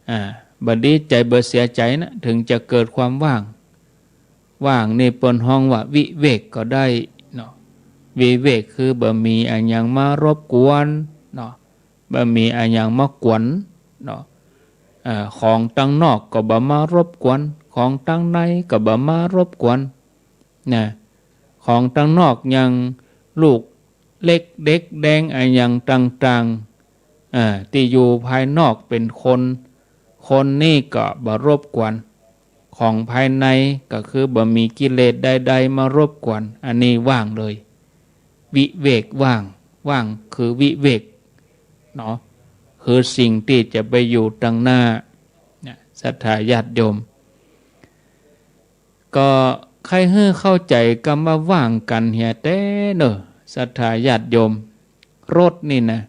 อ่า บ่ดีใจ๋ บ่เสียใจ๋นะ เถิงจะเกิดความว่าง ว่างนี่เปิ้นฮ้องว่าวิเวกก็ได้เนาะ วิเวกคือบ่มีอะหยังมารบกวนเนาะ บ่มีอะหยังมากวนเนาะ อ่า ของตังนอกก็บ่มารบกวน ของตังในก็บ่มารบกวน นะ ของตังนอกยังลูกเล็กเด็กแดงอะหยังต่างๆ อ่า ตี้อยู่ภายนอกเป๋นคน คนนี่ก็บ่รบกวน ของภายในก็คือบ่มีกิเลสใดๆ มารบกวน อันนี้ว่างเลย วิเวกว่าง ว่างคือวิเวกเนาะ คือสิ่งตี้จะไปอยู่ตังหน้า นะ ศรัทธาญาติโยม ก็ใค่หื้อเข้าใจ๋กำว่าว่างกั๋นเหียแต๊เน่อ ศรัทธาญาติโยม รถนี่นะ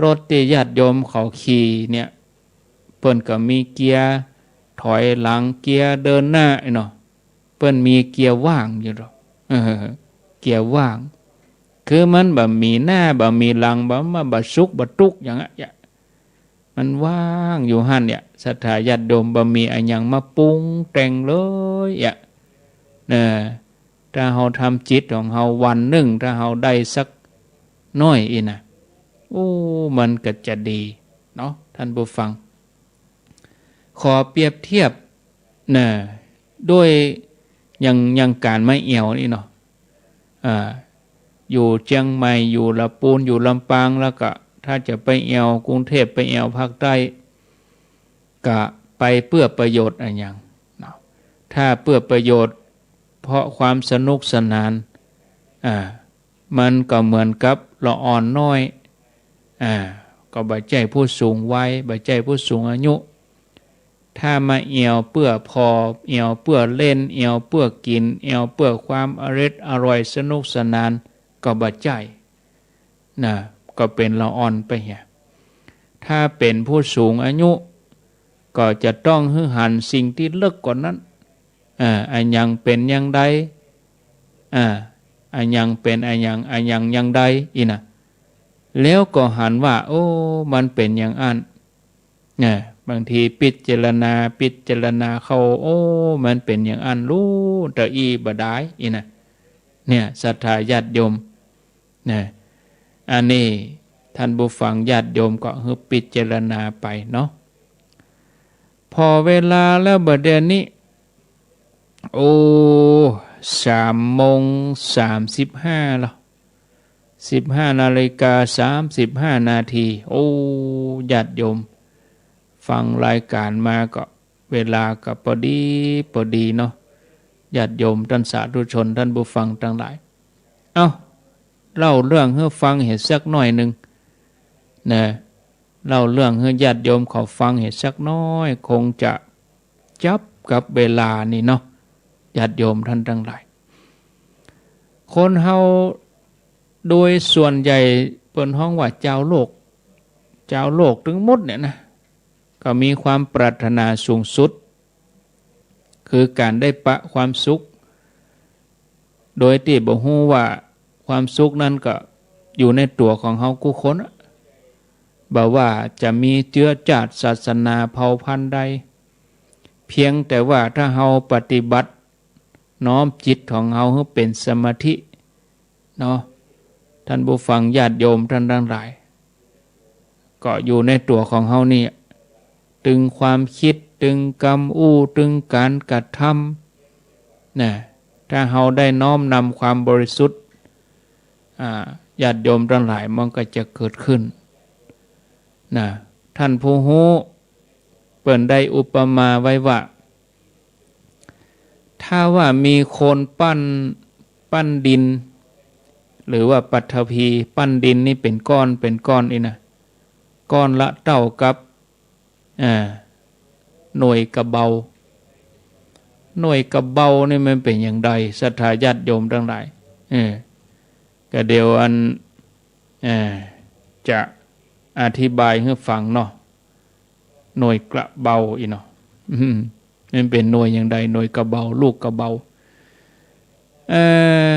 รถตี้ญาติโยมเขาขี่เนี่ย เปิ้นก็มีเกียร์ถอยหลัง เกียร์เดินหน้าไอ้เนาะ เปิ้นมีเกียร์ว่างอยู่ดอก เออ เกียร์ว่าง คือมันบ่มีหน้า บ่มีหลัง บ่ มันบ่สุข บ่ตุ๊กข์หยังอะ มันว่างอยู่หั้นเนี่ย ศรัทธาญาติโยม บ่มีอะหยังมาปรุงแต่งเลยอะ นะ ถ้าเฮาทำจิตของเฮาวันนึ่ง ถ้าเฮาได้สักหน้อยอี้นะ โอ้ มันก็จะดีเนาะ ต้านผู้ฟัง ขอเปรียบเทียบ นะ ด้วยอย่าง อย่างก๋านมาแอ่วนี่เนาะ อ่า อยู่เจียงใหม่ อยู่ละปูน อยู่ลำปาง แล้วก็ถ้าจะไปแอ่วกรุงเทพฯ ไปแอ่วภาคใต้ ก็ไปเปื้อประโยชน์อะหยังเนาะ ถ้าเปื้อประโยชน์เพราะความสนุกสนาน อ่า มันก็เหมือนกับละอ่อนน้อย อ่า ก็บ่ใจ้ผู้สูงวัย บ่ใจ้ผู้สูงอายุ ถ้ามาแอ่วเปื้อผ่อ แอ่วเปื้อเล่น แอ่วเปื้อกิ๋น แอ่วเปื้อความอร็ดอร่อยสนุกสนาน ก็บ่ใจ้ นะ ก็เป๋นละอ่อนไปเหีย ถ้าเป๋นผู้สูงอายุ ก็จะต้องหื้อหันสิ่งตี้เลิกกว่านั้น อ่า อะหยังเป๋นอย่างใด อ่า อะหยังเป๋นอะหยัง อะหยังอย่างใดอี้นะ แล้วก็หันว่า โอ้ มันเป๋นอย่างอั้น นะ บางทีพิจารณา พิจารณาเข้า โอ้ มันเป๋นอย่างอั้น ฮู้ตะอี้บ่ดายอี้นะ เนี่ย ศรัทธาญาติโยม นะ อันนี้ต้านผู้ฟังญาติโยมก็หื้อพิจารณาไปเนาะ ผ่อเวลาแล้วบ่าเดี่ยวนี้ โอ้ สามโมงสามสิบห้าแล้ว สิบห้านาฬิกาสามสิบห้านาที โอ้ ญาติโยม ฟังรายก๋านมาก็ เวลาก็ปอดีปอดีเนาะ ญาติโยมต้านสาธุชน ต้านผู้ฟังตังหลาย เอ้า เล่าเรื่องหื้อฟังเหียสักหน้อยนึ่ง นะ เล่าเรื่องหื้อญาติโยมเขาฟังเหียสักหน้อย คงจะจับกับเวลานี่เนาะ ญาติโยมต้านตังหลาย คนเฮาโดยส่วนใหญ่เปิ้นฮ้องว่าจาวโลก จาวโลกตึงหมดเนี่ยนะ ก็มีความปรารถนาสูงสุด คือก๋านได้ปะความสุข โดยตี้บ่ฮู้ว่าความสุขนั้นก็อยู่ในตั๋วของเฮากู้คนอะ บ่ว่าจะมีเจื๊อจาติศาสนาเผ่าพันธุ์ใด เพียงแต่ว่าถ้าเฮาปฏิบัติ น้อมจิตของเฮาหื้อเป๋นสมาธิเนาะ ท่านผู้ฟังญาติโยมท่านตังหลาย ก็อยู่ในตั๋วของเฮานี่ ตึงความกึ๊ด ตึงกำอู้ ตึงก๋านกระทำ นะ ถ้าเฮาได้น้อมนำความบริสุทธิ์ อ่า ญาติโยมตังหลายมันก็จะเกิดขึ้น นะ ท่านผู้ฮู้ เปิ้นได้อุปมาไว้ว่า ถ้าว่ามีคนปั้น ปั้นดิน หรือว่าปัทภี ปั้นดินนี่เป๋นก้อน เป๋นก้อนอี้นะ ก้อนละเต้ากับ อ่า หน่วยกะเบา หน่วยกะเบานี่มันเป๋นอย่างใด ศรัทธาญาติโยมตังหลาย เออ ก็เดี๋ยวอัน เอ่อ จะอธิบายหื้อฟังเนาะ หน่วยกะเบาอี้เนาะ อืม มันเป๋นหน่วยอย่างใด หน่วยกะเบา ลูกกะเบา เอ่อ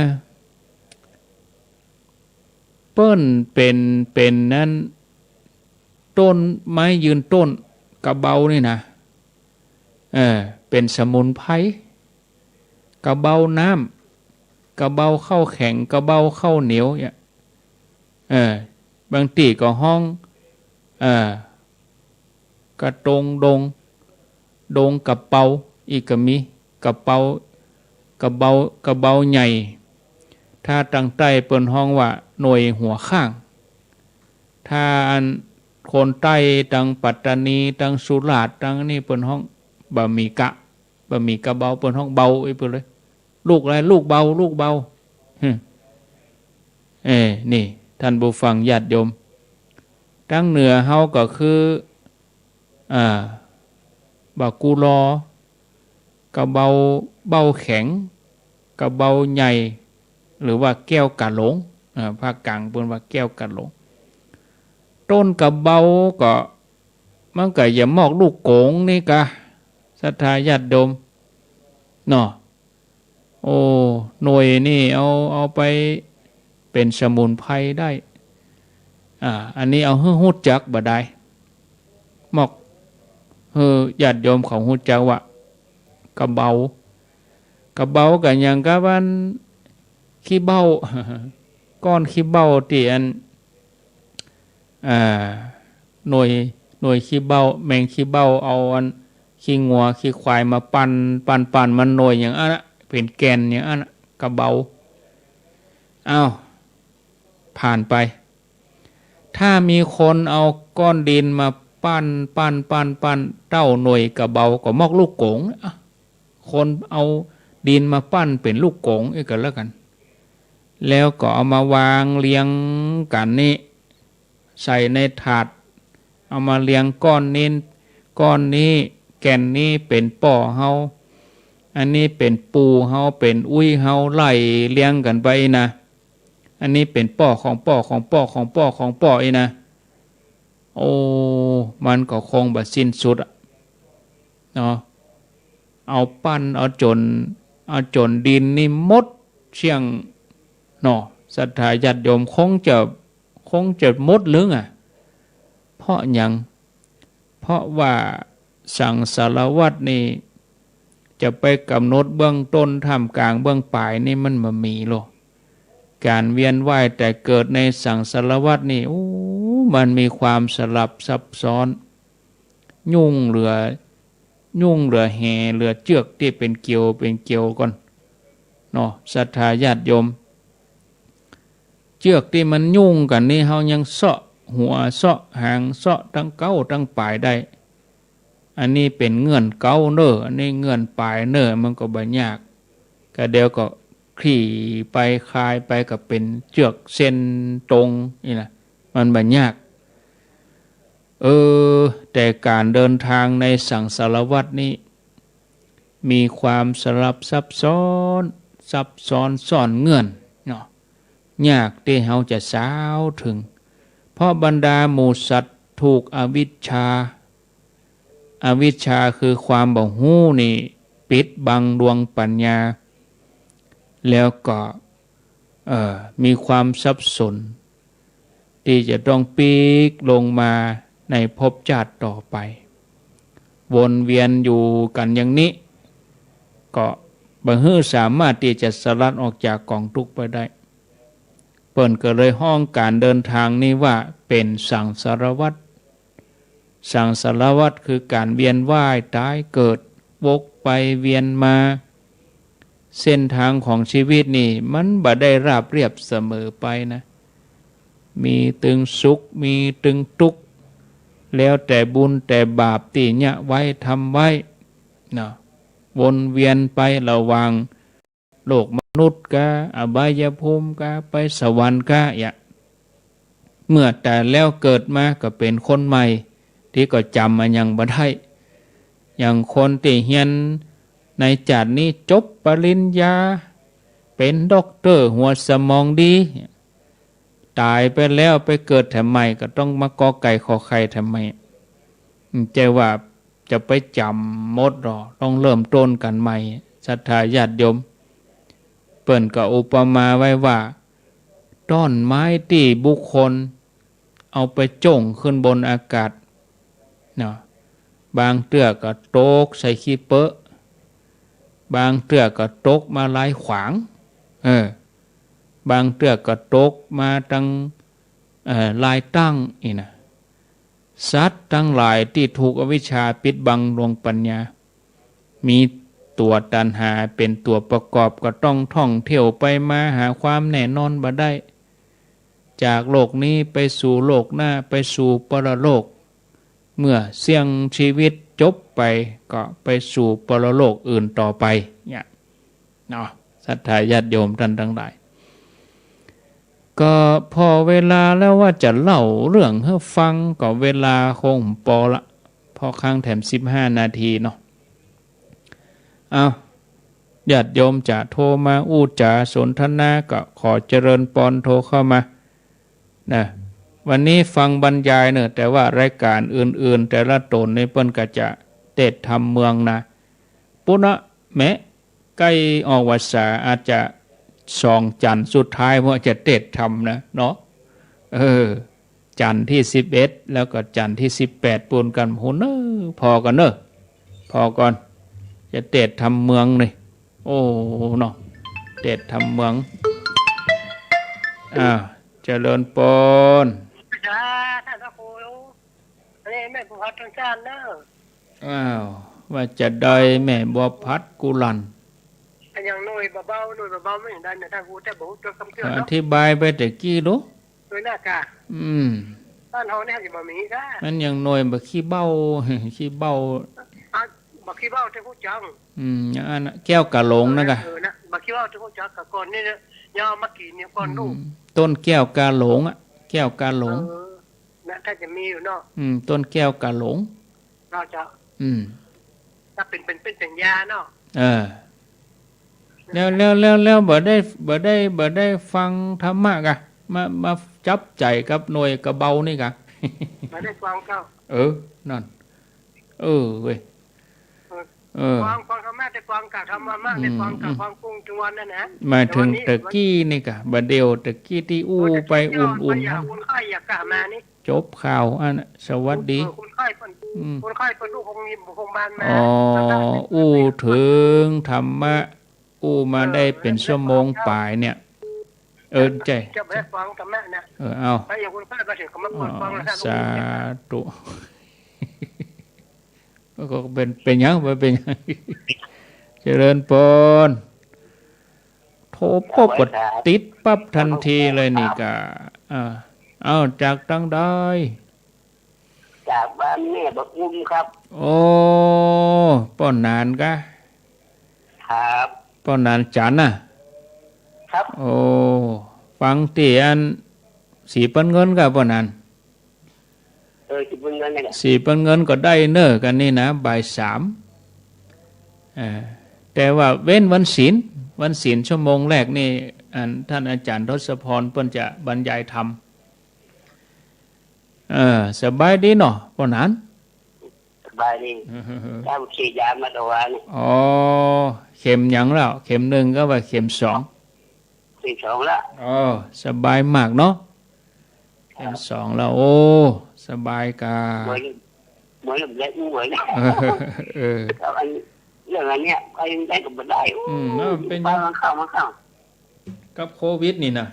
เปิ้นเป๋น เป๋นนั้น ต้นไม้ยืนต้น กะเบานี่นะ เออ เป๋นสมุนไพร กะเบาน้ำ กะเบาข้าวแข็ง กะเบาข้าวเหนียวเนี่ย เออ บางตี้ก็ฮ้อง เออ กะตงดง ดงกะเปา อี้ก็มี กะเปา กะเบา กะเบาใหญ่ ถ้าตังใต้เปิ้นฮ้องว่าหน่วยหัวข้าง ถ้าอันคนใต้ตังปัตตานี ตังสุราษฎร์ ตังอันนี้เปิ้นฮ้องบะหมี่กะ บะหมี่กะเบา เปิ้นฮ้องเบาอี้ไปเลย ลูกอะไร ลูกเบา ลูกเบา อืม เอ้ นี่ ท่านผู้ฟังญาติโยม ตังเหนือเฮาก็คือ อ่า บะกูลอ กะเบา เบ้าแข็ง กะเบาใหญ่ หรือว่าแก้วกะหลง อ่า ภาคกลางเปิ้นว่าแก้วกะหลง ต้นกะเบาก็ มันก็จะมอกลูกโก๋งนี่กา ศรัทธาญาติโยม เนาะ โอ้ หน่วยนี่เอา เอาไปเป๋นสมุนไพรได้ อ่า อันนี้เอาหื้อฮู้จักบ่ดาย มอก หื้อญาติโยมเขาฮู้จักว่ากะเบา กะเบาก็อย่างกับอันขี้เบ้า ก้อนขี้เบ้าตี้อัน อ่า หน่วย หน่วยขี้เบ้า แมงขี้เบ้า เอาอันขี้งัวขี้ควายมาปั่น ปั่น ปั่น มันหน่วยอย่างอั้นนะ เป๋นแก่นอย่างอั้นนะ กะเบา อ้าว ผ่านไป ถ้ามีคนเอาก้อนดินมาปั้น ปั้น ปั้น ปั้น เต้าหน่วยกะเบาก็มอกลูกโก๋ง อ่ะ คนเอาดินมาปั้นเป๋นลูกโก๋งอี้ก็แล้วกั๋น แล้วก็เอามาวางเรียงกั๋นนี่ ใส่ในถาด เอามาเรียงก้อนนี้ ก้อนนี้ แก่นนี้เป๋นป้อเฮา อันนี้เป๋นปู่เฮา เป๋นอุ๊ยเฮา ไล่เรียงกั๋นไปนะ อันนี้เป๋นป้อของป้อของป้อของป้อของป้ออี้นะ โอ้ มันก็คงบ่สิ้นสุดอะ เนาะ เอาปั้น เอาจ๋น เอาจ๋นดินนี่หมดเสี้ยง เนาะ ศรัทธาญาติโยม คงจะ คงจะหมดลึงอะ เพราะหยัง เพราะว่าสังสารวัฏนี่ จะไปก๋ำหนดเบื้องต้น ท่ามกลาง เบื้องปลายนี่มันบ่มีหรอก ก๋านเวียนว่ายต๋ายเกิดในสังสารวัฏนี่ โอ้ มันมีความสลับซับซ้อน ยุ่งเหลือ ยุ่งเหลือแหเหลือเจื้อกตี้เป๋นเกี่ยวเป๋นเกี่ยวก่อน เนาะ ศรัทธาญาติโยม เจื้อกตี้มันยุ่งกั๋นนี่ เฮายังเซาะหัวเซาะหาง เซาะตังเก๊าตังป๋ายได้ อันนี้เป๋นเงื่อนเก๊าเน่อ อันนี้เงื่อนป๋ายเน่อ มันก็บ่ยาก ก็เดี๋ยวก็คลี่ไปคลายไปก็เป๋นเจื้อกเส้นตรงนี่นะ มันบ่ยาก เออ แต่ก๋านเดินทางในสังสารวัฏนี้ มีความสลับซับซ้อน ซับซ้อนซ่อนเงื่อนเนาะ ยากตี้เฮาจะสาวเถิง เพราะบรรดาหมู่สัตว์ถูกอวิชชา อวิชชาคือความบ่ฮู้นี่ ปิดบังดวงปัญญา แล้วก็ เอ่อ มีความสับสน ตี้จะต้องปิ๊กลงมาในภพชาติต่อไป วนเวียนอยู่กั๋นอย่างนี้ ก็บ่หื้อสามารถตี้จะสลัดออกจากก๋องตุ๊กข์ไปได้ เปิ้นก็เลยฮ้องก๋านเดินตางนี้ว่าเป๋นสังสารวัฏ สังสารวัฏคือก๋านเวียนว่ายต๋ายเกิด วกไปเวียนมา เส้นตางของจีวิตนี่มันบ่ได้ราบเรียบเสมอไปนะ มีตึงสุข มีตึงตุ๊กข์ แล้วแต่บุญแต่บาปตี้เยียะไว้ทำไว้เนาะ วนเวียนไประหว่าง โลกมนุษย์กา อบายภูมิกา ไปสวรรค์กา เยียะ เมื่อต๋ายแล้วเกิดมาก็เป๋นคนใหม่ ตี้ก็จ๋ำอะหยังบ่ได้ อย่างคนตี้เฮียนในจาตินี้จบปริญญา เป๋นด็อกเตอร์หัวสมองดี ต๋ายไปแล้วไปเกิดแถมใหม่ก็ต้องมากอไก่ขอไข่แถมใหม่ บ่ใจ้ว่าจะไปจ๋ำหมดหรอก ต้องเริ่มต้นกั๋นใหม่ ศรัทธาญาติโยม เปิ้นก็อุปมาไว้ว่า ต้นไม้ตี้บุคคลเอาไปโจ้งขึ้นบนอากาศเนาะ บางเตื้อก็ตกใส่ขี้เปอะ บางเตื้อก็ตกมาลายขวาง เออ บางเตื้อก็ตกมาตัง เอ่อ ลายตั้งอี้นะ สัตว์ตังหลายตี้ถูกอวิชชาปิดบังดวงปัญญา มีตั๋วตัณหาเป๋นตั๋วประกอบ ก็ต้องท่องเที่ยวไปมาหาความแน่นอนบ่ได้ จากโลกนี้ไปสู่โลกหน้า ไปสู่ปรโลก เมื่อเสี้ยงจีวิตจบไปก็ไปสู่ปรโลกอื่นต่อไป เนี่ย เนาะ ศรัทธาญาติโยมต้านตังหลาย ก็พอเวลาแล้วว่าจะเล่าเรื่องหื้อฟัง ก็เวลาคงปอละ เพราะค้างแถมสิบห้านาทีเนาะ เอา ญาติโยมจะโทรมาอู้จ๋าสนทนาก็ขอเจริญปอนโทรเข้ามา นะ วันนี้ฟังบรรยายเน่อ แต่ว่ารายก๋านอื่นๆ แต่ละต๋นนี่เปิ้นก็จะเตสน์ธรรมเมืองนะ ปุ้นนะ แม้ใก้ออกพรรษาอาจจะสองจันทร์สุดท้ายเปิ้นจะเตสน์ธรรมนะเนาะ เออ จันทร์ตี้สิบเอ็ด แล้วก็จันทร์ตี้สิบแปด ปูนกั๋น ฮู้เน่อ ผ่อกั๋นเน่อ ผ่อก่อน จะเตสน์ธรรมเมืองนี่ โอ้ เนาะ เตสน์ธรรมเมือง อ่า เจริญปอน จ้า ต้านพระครู อันนี้แม่บัวพัดต้นจานเน่อ อ้าว ว่าจะได้แม่บัวพัดกุลัน อันอย่างหน่วยเบาๆ หน่วยเบาๆ ไม่เห็นได้นะ ต้านครู แต่บ่ฮู้จักกำเตือนเนาะ อธิบายไปแต่กี้ดู เออ น่ากะ อืม บ้านเฮาเนี่ยจะบ่มีกะ มันอย่างหน่วยบ่ขี้เบ้า ขี้เบ้า อ่ะ บ่ขี้เบ้าแต่ฮู้จัก อืม อย่างอันน่ะ แก้วกาหลงนะกะ เออ นะ บ่ขี้เบ้าแต่ฮู้จักกะ ก่อนนี่นะ ยาวมากี่เนี่ย ก่อนลูก อืม ต้นแก้วกาหลงอะ แก้วกาหลง เออ นะ ถ้าจะมีอยู่เนาะ อืม ต้นแก้วกาหลง น่าจะ อืม ถ้าเป็น เป็น เป็นสัญญาเนาะ เออ แล้ว แล้ว แล้ว แล้วบ่ได้ บ่ได้ บ่ได้ฟังธรรมะกะ มา มาจับใจ๋กับหน่วยกาเบ้านี่กะ บ่ได้ฟังเจ้า เออ นั่น เออ เว้ย เออ เออ ฟัง ฟังธรรมะ แต่ฟังกะธรรมะ อืม แต่ฟังกะ อืม ฟังกุ้งทุกวันนั่นนะ หมายถึง แต่วันนี้ แต่กี้นี่กะ บ่าเดี่ยวแต่กี้ตี้อู้ไปอุ่นๆ คนไข้อยากกลับมานี่ จบข่าวอันน่ะ สวัสดี เออ คนไข้เปิ้น อืม คนไข้เปิ้นลูกคง คงบ้านมา อ๋อ อู้เถิงธรรมะ อู้มาได้เป๋นชั่วโมงป๋ายเนี่ย เออ ใจ้ จะไปฟังธรรมะนะ เออ เอา ไปอย่างคนไข้มาเถิงก็มาเปิดฟังแล้ว อ๋อ สาธุ ก็เป๋น เป๋นหยัง บ่เป๋นหยัง เจริญปอน โทรปุ๊บก็ติดปั๊บทันทีเลยนี่กะ อ่า เอ้า จากตางใด จากบ้านแม่ปะกุมครับ โอ้ ป้อหนานกะ ครับ ป้อหนานจันทน์น่ะ ครับ โอ้ ฟังตี้อัน สีปันเงินกะ ป้อหนาน เออ สีปันเงินนี่แหละ สีปันเงินก็ได้เน่อกั๋นนี่นะ บ่ายสาม เออ แต่ว่าเว้นวันศีล วันศีลชั่วโมงแรกนี่ อันต้านอาจ๋ารย์ทศพรเปิ้นจะบรรยายธรรม เออ สบายดีเนาะ ป้อหนาน สบายดี เออ เจ้าฉีดยามาตะวานี่ อ๋อ เข็มหยังแล้ว เข็มหนึ่งกาว่าเข็มสอง เข็มสองละ อ๋อ สบายมากเนาะ เข็มสองแล้ว โอ้ สบายก่า เหมือน เหมือนได้อู้ไว้นะ เออ เออ แล้วอัน เรื่องอันเนี้ย ไปได้ก็บ่ได้ อืม เออ มันเป๋น ไปมันเข้า มันเข้า กับโควิดนี่นะ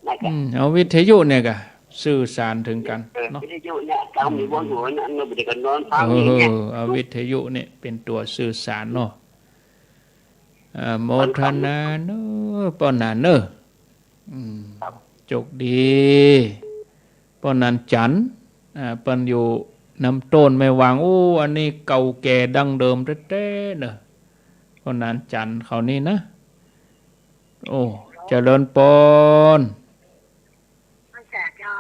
นั่นกะ อืม เอาวิทยุเนี่ยก่ะ สื่อสารเถิงกั๋น เออ เนาะ วิทยุเนี่ย เฮามีบ่หัวนะ มันบ่ได้ก็นอนฟังอย่างเงี้ย เออ เอาวิทยุเนี่ยเป๋นตั๋วสื่อสารเนาะ อนุโมทนาเน่อ ป้อหนานเน่อ อืม ครับ โจคดี ป้อหนานจันทร์ อ่า เปิ้นอยู่น้ำต้นแม่วาง โอ้ อันนี้เก่าแก่ดั้งเดิมแต๊ๆ เน่อ ป้อหนานจันทร์เขานี่นะ โอ้ เจริญปอน มาจากเจ้า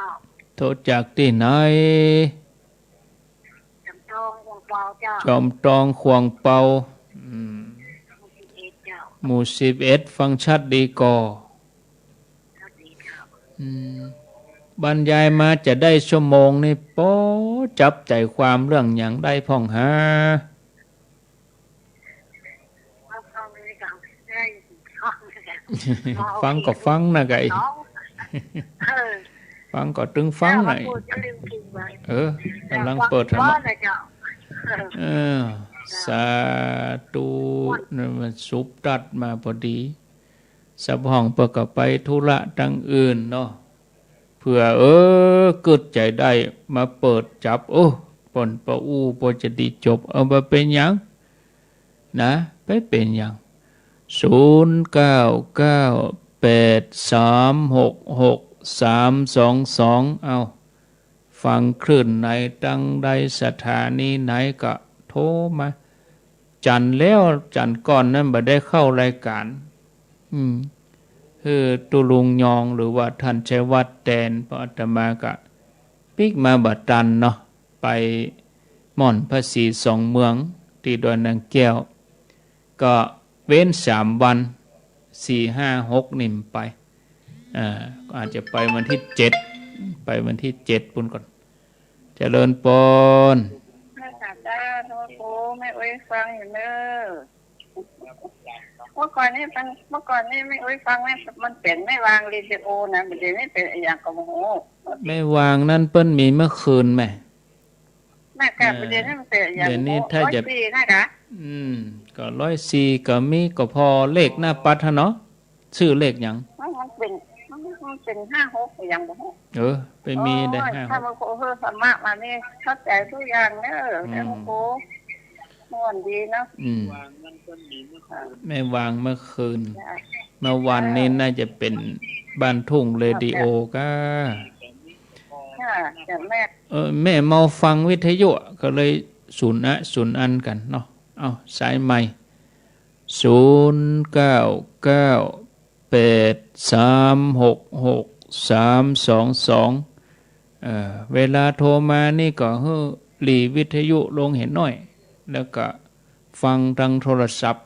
โทรจากตี้ไหน จอมทองขวางเปาเจ้า จอมทองขวางเปา อืม หมู่สิบเอ็ดเจ้า หมู่สิบเอ็ด ฟังชัดดีก่อ ชัดดีเจ้า อืม บรรยายมาจะได้ชั่วโมงนี่ ปอจับใจ๋ความเรื่องหยังได้พ่องหา ฟังก็ฟังนะไก่ เออ ฟังก็ตึงฟังนะ เออ ก๋ำลังเปิดธรรมะ เออ สาธุ นั่นมันสุบตัดมาพอดี สะพ่องเปิ้นก็ไปธุระตังอื่นเนาะ เผื่อ เออ กึ๊ดใจ๋ได้มาเปิดจับ โอ้ เปิ้นปออู้ปอจะดีจบ เอา บ่เป๋นหยัง นะ บ่เป๋นหยัง ศูนย์เก้าเก้าแปดสามหกหกสามสองสอง เอ้า ฟังคลื่นไหนตังใดสถานีไหนก็โทรมา จันทร์แล้วจันทร์ก่อนนั้นบ่ได้เข้ารายก๋าน อืม คือตุ๊ลุงยองหรือว่าท่านชัยวัฒน์แตน เพราะอาตมาก็ปิ๊กมาบ่ตันเนาะ ไปม่อนพระศรีสองเมืองตี้ดอยนางแก้ว ก็เว้นสามวัน สี่ ห้า หก นี่บ่ไป อ่า อาจจะไปวันตี้เจ็ด ไปวันตี้เจ็ดปู้นก่อน เจริญปอน แม่สาด้า โทษครู แม่อุ๊ยฟังอยู่เน่อ เมื่อก่อนนี่ฟัง เมื่อก่อนนี่แม่อุ๊ยฟังแม่ มันเป๋นแม่วางเรดิโอนะ บ่าเดี่ยวนี้เป๋นอะหยังก็บ่ฮู้ แม่วางนั้นเปิ้นมีเมื่อคืนแหม น่ะกะ เออ บ่าเดี่ยวนี้มันเป๋นอะหยัง เดี๋ยวนี้ถ้าจะ ร้อยสี่นะกะ อืม ก็ร้อยสี่ก็มี ก็ผ่อเลขหน้าปัดหั้นเนาะ ซื้อเลขหยัง มันเป๋น มันเป๋นห้าหกอะหยังบ่ฮู้ เออ ไปมีได้ โอ้ย ห้าหก ถ้ามันโคเฮอธรรมะมานี่เข้าใจ๋กู้อย่างเน่อ อืม แต่มันโคม่วนดีเนาะ อืม แม่วางเมื่อคืน จ้ะ เมื่อวานนี้น่าจะเป๋นบ้านทุ่งเรดิโอก้า จ้ะ จ้ะแม่ เออ แม่เมาฟังวิทยุก็เลยสูนอะสูนอันกั๋นเนาะ เอ้า สายใหม่ ศูนย์เก้าเก้าแปดสามหกหกสามสองสอง เอ่อ เวลาโทรมานี่ก็หื้อหลีวิทยุลงเหียหน้อย แล้วก็ฟังตางโทรศัพท์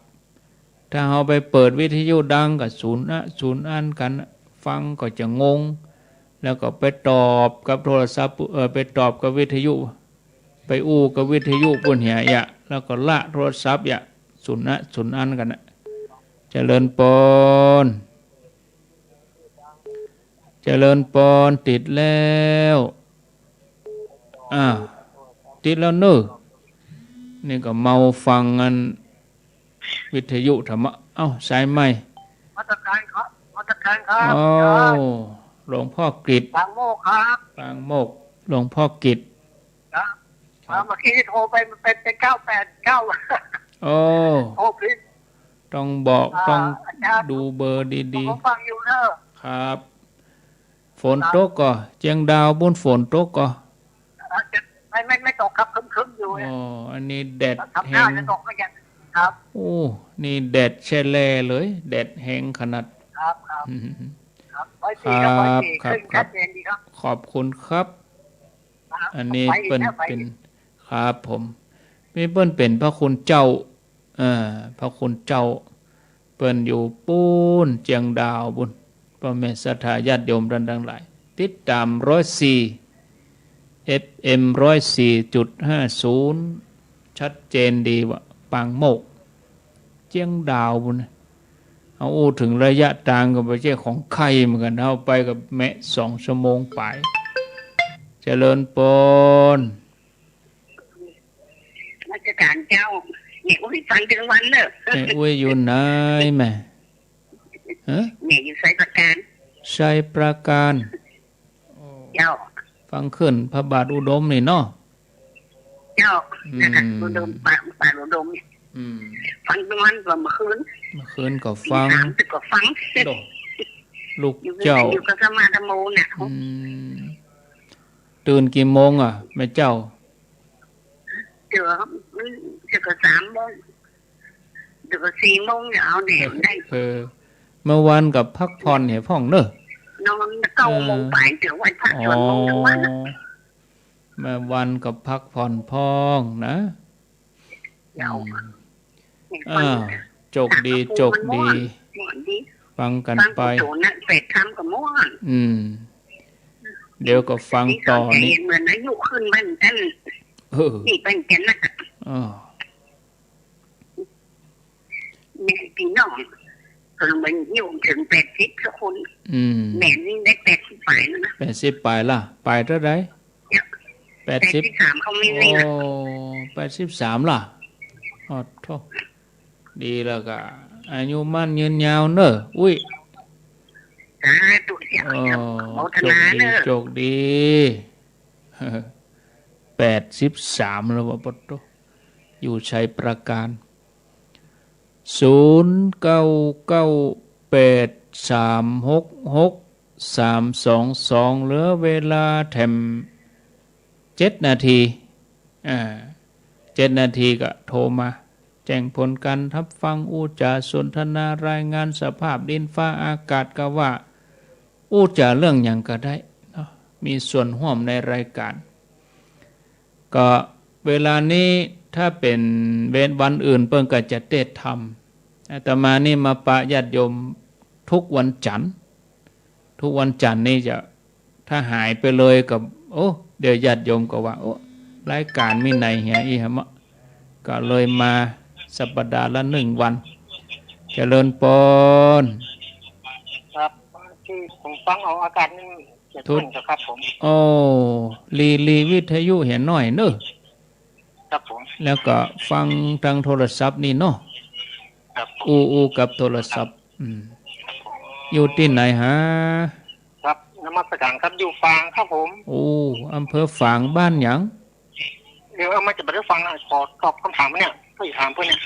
ถ้าเฮาไปเปิดวิทยุดังก็สูนอะสูนอันกั๋น ฟังก็จะงง แล้วก็ไปตอบกับโทรศัพท์ เอ่อ ไปตอบกับวิทยุ ไปอู้กับวิทยุปู้นเหียอะ แล้วก็ละโทรศัพท์อะ สูนอะสูนอันกั๋นนะ เจริญปอน เจริญปอน ติดแล้ว อ่า ติดแล้วเน่อ นี่ก็เมาฟังอันวิทยุธรรมะ เอ้า สายใหม่ นมัสก๋านครับ นมัสก๋านครับ อ้าว หลวงพ่อกฤษณ์ ปางโมกข์ครับ ปางโมกข์ หลวงพ่อกฤษณ์ ครับ ครับ อ่า เมื่อกี้ที่โทรไปมันเป็น เป็นเก้าแปดเก้า โอ้ โทรผิด ต้องบอก อ่า ต้อง อาจ๋ารย์ ดูเบอร์ดีๆ ผมฟังอยู่เน่อ ครับ ฝนตกก่อ เจียงดาวปู้นฝนตกก่อ อ่า จะ ไม่ ไม่ ไม่ตกครับ ครึ้มๆ อยู่ อ๋อ อันนี้แดด ทำหน้า แฮง จะตกเหมือนกัน ครับ โอ้ นี่แดดแช่แล่เลย แดดแฮงขนาด ครับ ครับ อืม ครับ ร้อยสี่ครับ ครับ ร้อยสี่ ครับ ขึ้น ครับ ชัดเจนดีครับ ขอบคุณครับ ครับ อันนี้ ไปอีก เปิ้น แล้วไปอีก เป๋น ครับผม นี่เปิ้นเป๋นพระคุณเจ้า เอ่อ พระคุณเจ้า เปิ้นอยู่ปู้นเจียงดาวปู้น ป้อแม่ศรัทธาญาติโยมต้านตังหลาย ติดต๋ามร้อยสี่ เอฟเอ็ม ร้อยสี่จุดห้าศูนย์ ชัดเจนดีว่าปางโมกข์ เจียงดาวปู้นนะ เอาอู้เถิงระยะตางก็บ่ใจ้ของใค่เหมือนกั๋น เอาไปก็แมะสองชั่วโมงป๋าย เจริญปอน นมัสก๋านเจ้า แม่อุ๊ยฟังตึงวันเน่อ แม่อุ๊ยอยู่ไหนแม่ ฮะ แม่อยู่ไชยปราการ ไชยปราการ เจ้า ฟังขึ้นพระบาทอุดมนี่เนาะ เจ้า อืม นั่นน่ะ อุดม บาท บาทอุดมเนี่ย อืม ฟังตึงวันก็เมื่อคืน เมื่อคืนก็ฟัง ตีสามตึกก็ฟัง โด ลูกเจ้า อยู่กับสมาธิโมน่ะ อืม ตื่นกี่โมงอะแม่เจ้า เดี๋ยว เดี๋ยวก็สามโมง เดี๋ยวก็สี่โมง เดี๋ยวเอาแหน่ได้ เออ เมื่อวันก็พักผ่อนเหียพ่องเน่อ นอนเก้าโมงป๋าย เออ เดี๋ยวไหว้พระสวดมนต์ตึงวันน่ะ อ๋อ เมื่อวันก็พักผ่อนพ่องนะ เจ้า อืม อ่า โจคดี โจคดี ม่วนดี ฟังกั๋นไป ฟังกุศลน่ะ แปดค่ำก็ม่วน อืม เดี๋ยวก็ฟังต่อนี่ เหมือนอายุขึ้นบ้านกัน เออ นี่บ้านกันนะ อ๋อ แม่พี่น้อง ก็มันอยู่เถิงแปดสิบสักคน อืม แม่นี่ได้แปดสิบป๋ายแล้วนะ แปดสิบป๋ายละ ป๋ายเต้าใด เนี่ย แปดสิบ แปดสิบสามเขามีนี่นะ โอ้ แปดสิบสามละ อ๋อ โธ่ ดีแล้วก็ อายุมั่นยืนยาวเน่อ อุ๊ย สาธุเจ้า อ๋อ โมทนาเน่อ โจคดี โจคดี แปดสิบสามแล้ววะ ปะโธ่ อยู่ไชยปราการ ศูนย์เก้าเก้าแปดสามหกหกสามสองสอง เหลือเวลาแถมเจ็ดนาที อ่า เจ็ดนาทีก็โทรมา แจ้งผลการฮับฟัง อู้จ๋าสนทนา รายงานสภาพดินฟ้าอากาศก็ว่า อู้จ๋าเรื่องหยังก็ได้เนาะ มีส่วนฮ่วมในรายก๋าน ก็เวลานี้ถ้าเป๋นเวลาวันอื่นเปิ้นก็จะเตสน์ธรรม อาตมานี่มาปะญาติโยมทุกวันจันทร์ ทุกวันจันทร์นี่จะ ถ้าหายไปเลยก็ โอ้ เดี๋ยวญาติโยมก็ว่า โอ้ รายก๋านมีไหนเหียอี้หะเมาะ ก็เลยมาสัปดาห์ละหนึ่งวัน เจริญปอน ครับ ที่ผมฟังออกอากาศนี่ เจ็ด ทุก ต้นครับผม โอ้ ลี ลีวิทยุเหียหน้อยเน่อ ครับผม แล้วก็ฟังตางโทรศัพท์นี่เนาะ ครับผม อู้ อู้กับโทรศัพท์ อืม ครับผม อยู่ตี้ไหนฮะ ครับ นมัสก๋านครับ อยู่ฝางครับผม โอ้ อำเภอฝาง บ้านหยัง เดี๋ยวเอามาจะบ่ได้ฟังอ่ะ ขอตอบคำถามเนี่ย ก็อยากถามเปิ้นเนี่ย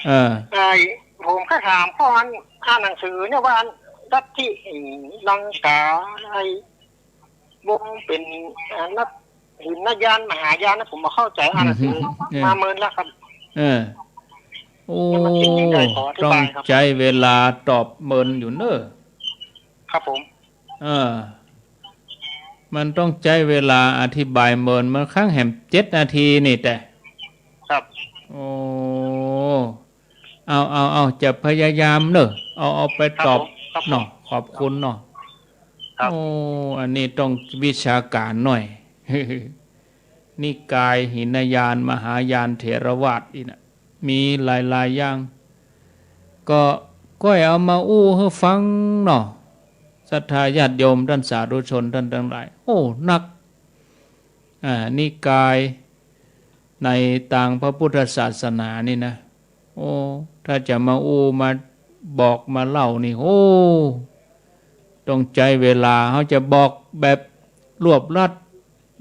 เออ เอ่อ ผมก็ถามข้ออัน อ่านหนังสือเนี่ยว่าอันลัทธิลังกา ไอ้วงเป๋น อ่า นักหินยาน มหายานนะ ผมบ่เข้าใจ๋อ่านหนังสือ อืม มาเมินแล้วครับ เออ โอ้ แล้วมันเป็นยังไง ขออธิบายครับ ต้องใจ๊เวลาตอบเมินอยู่เน่อ ครับผม เออ มันต้องใจ๊เวลาอธิบายเมิน มันครั้งแหมเจ็ดนาทีนี่แต๊ ครับ โอ้ เอา เอา เอา จะพยายามเน่อ เอา เอาไปตอบ ครับผม ครับผม เนาะ ขอบคุณเนาะ ครับ โอ้ อันนี้ต้องวิชาก๋านหน่อย นิกายหินยาน มหายานเถรวาทอี้นะ มีหลายๆ อย่าง ก็ก้อยเอามาอู้หื้อฟังเนาะ ศรัทธาญาติโยมต้านสาธุชนต้านตังหลาย โอ้ นัก อ่า นิกายในตางพระพุทธศาสนานี่นะ โอ้ ถ้าจะมาอู้มาบอกมาเล่านี่ โอ้ ต้องใจ๊เวลา เฮาจะบอกแบบรวบรัด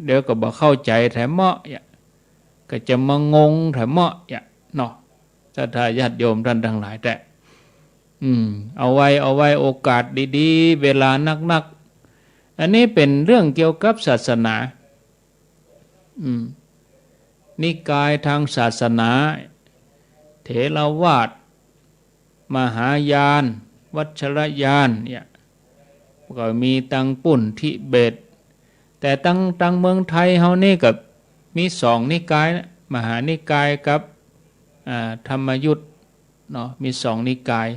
เดี๋ยวก็บ่เข้าใจ๋แถมเมาะ ก็จะมางงแถมเมาะ เนาะ ศรัทธาญาติโยมต้านตังหลายแต๊ อืม เอาไว้ เอาไว้โอกาสดีๆ เวลานักๆ อันนี้เป๋นเรื่องเกี่ยวกับศาสนา อืม นิกายตางศาสนา เถรวาท มหายาน วัชรยานเนี่ย ก็มีตางปุ้นทิเบต แต่ตาง ตางเมืองไทยเฮานี่ก็มีสองนิกายนะ มหานิกายกับ อ่า ธรรมยุต เนาะ มีสองนิกาย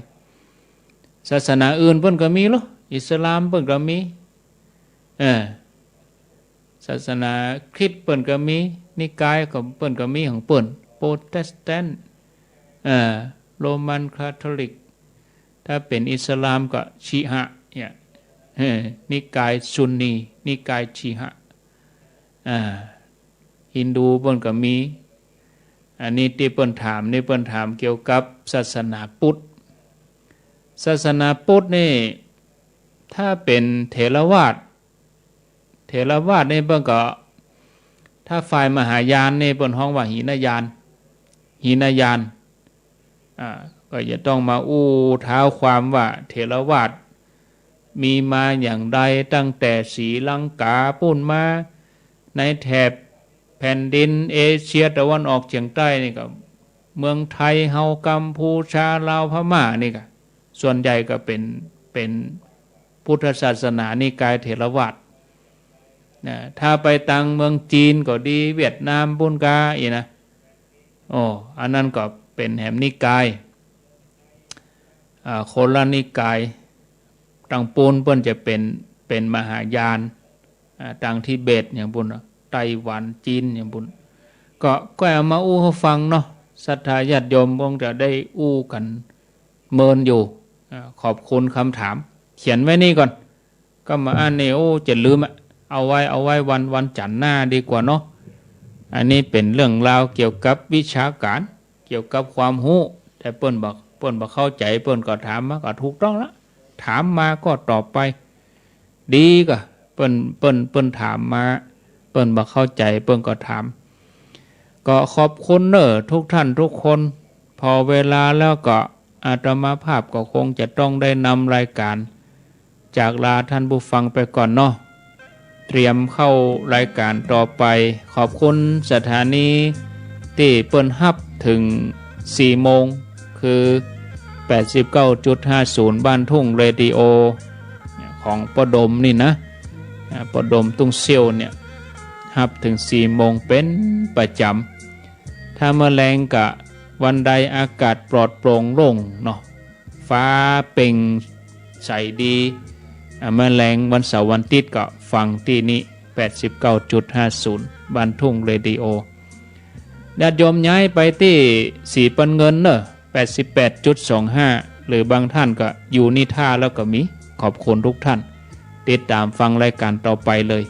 ศาสนาอื่นเปิ้นก็มีลอ อิสลามเปิ้นก็มี เออ ศาสนาคริสต์เปิ้นก็มี นิกายก็เปิ้นก็มีของเปิ้น โปรเตสแตนต์ เอ่อ โรมันคาทอลิก ถ้าเป๋นอิสลามก็ชีอะห์เนี่ย เออ นิกายซุนนี นิกายชีอะห์ อ่า ฮินดูเปิ้นก็มี อันนี้ตี้เปิ้นถามนี่ เปิ้นถามเกี่ยวกับศาสนาพุทธ ศาสนาพุทธนี่ ถ้าเป๋นเถรวาท เถรวาทนี่เปิ้นก็ ถ้าฝ่ายมหายานนี่เปิ้นฮ้องว่าหินยาน หินยาน อ่า ก็จะต้องมาอู้เท้าความว่าเถรวาทมีมาอย่างใด ตั้งแต่ศรีลังกาปู๊นมา ในแถบแผ่นดินเอเชียตะวันออกเฉียงใต้นี่ก็ เมืองไทยเฮา กัมพูชา ลาว พม่านี่ก็ ส่วนใหญ่ก็เป๋น เป๋นพุทธศาสนานิกายเถรวาทนะ ถ้าไปตางเมืองจีนก็ดี เวียดนามปู๊นกาอี้นะ โอ้ อันนั้นก็เป๋นแหมนิกาย อ่า คนละนิกาย ตางปู๊นเปิ้นจะเป๋น เป๋นมหายาน อ่า ตางทิเบตอย่างปู๊น ไต้หวัน จีนอย่างปู๊น ก็ ก็เอามาอู้หื้อฟังเนาะ ศรัทธาญาติโยมคงจะได้อู้กั๋นเมินอยู่ อ่า ขอบคุณกำถาม เขียนไว้นี่ก่อน ก็มาอันนี้ โอ้ จะลืมอะ เอาไว้ เอาไว้วัน วันจันทร์หน้าดีกว่าเนาะ อันนี้เป๋นเรื่องราวเกี่ยวกับวิชาก๋าน เกี่ยวกับความฮู้ แต่เปิ้นบ่ เปิ้นบ่เข้าใจ๋ เปิ้นก็ถามมา ก็ถูกต้องละ ถามมาก็ตอบไป ดีก็ เปิ้น เปิ้น เปิ้นถามมา เปิ้นบ่เข้าใจ๋ เปิ้นก็ถาม ก็ขอบคุณเน่อทุกท่านทุกคน พอเวลาแล้วก็อาตมาภาพก็คงจะต้องได้นำรายก๋าน จากลาท่านผู้ฟังไปก่อนเนาะ เตรียมเข้ารายก๋านต่อไป ขอบคุณสถานีตี้เปิ้นฮับเถิงสี่โมง คือ แปดสิบเก้าจุดห้าศูนย์ บ้านทุ่งเรดิโอ ของป้อดมนี่นะ อ่า ป้อดม ตุ้งเซี่ยวเนี่ย ฮับเถิงสี่โมงเป๋นประจ๋ำ ถ้าเมื่อแลงกะวันใดอากาศปลอดโปร่งโล่งเนาะ ฟ้าเปล่งใสดี อ่า เมื่อแลงวันเสาร์วันอาทิตย์ก็ฟังตี้นี่ แปดสิบเก้าจุดห้าศูนย์ บ้านทุ่งเรดิโอ ญาติโยมย้ายไปตี้สีปันเงินเนอะ แปดสิบแปดจุดสองห้า หรือบางท่านก็อยู่นี่ท่าแล้วก็มี ขอบคุณทุกท่าน ติดต๋ามฟังรายก๋านต่อไปเลย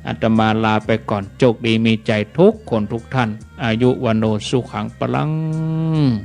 อาตมาลาไปก่อน โชคดีมีชัยทุกคนทุกท่าน อายุวัณโณสุขังพลัง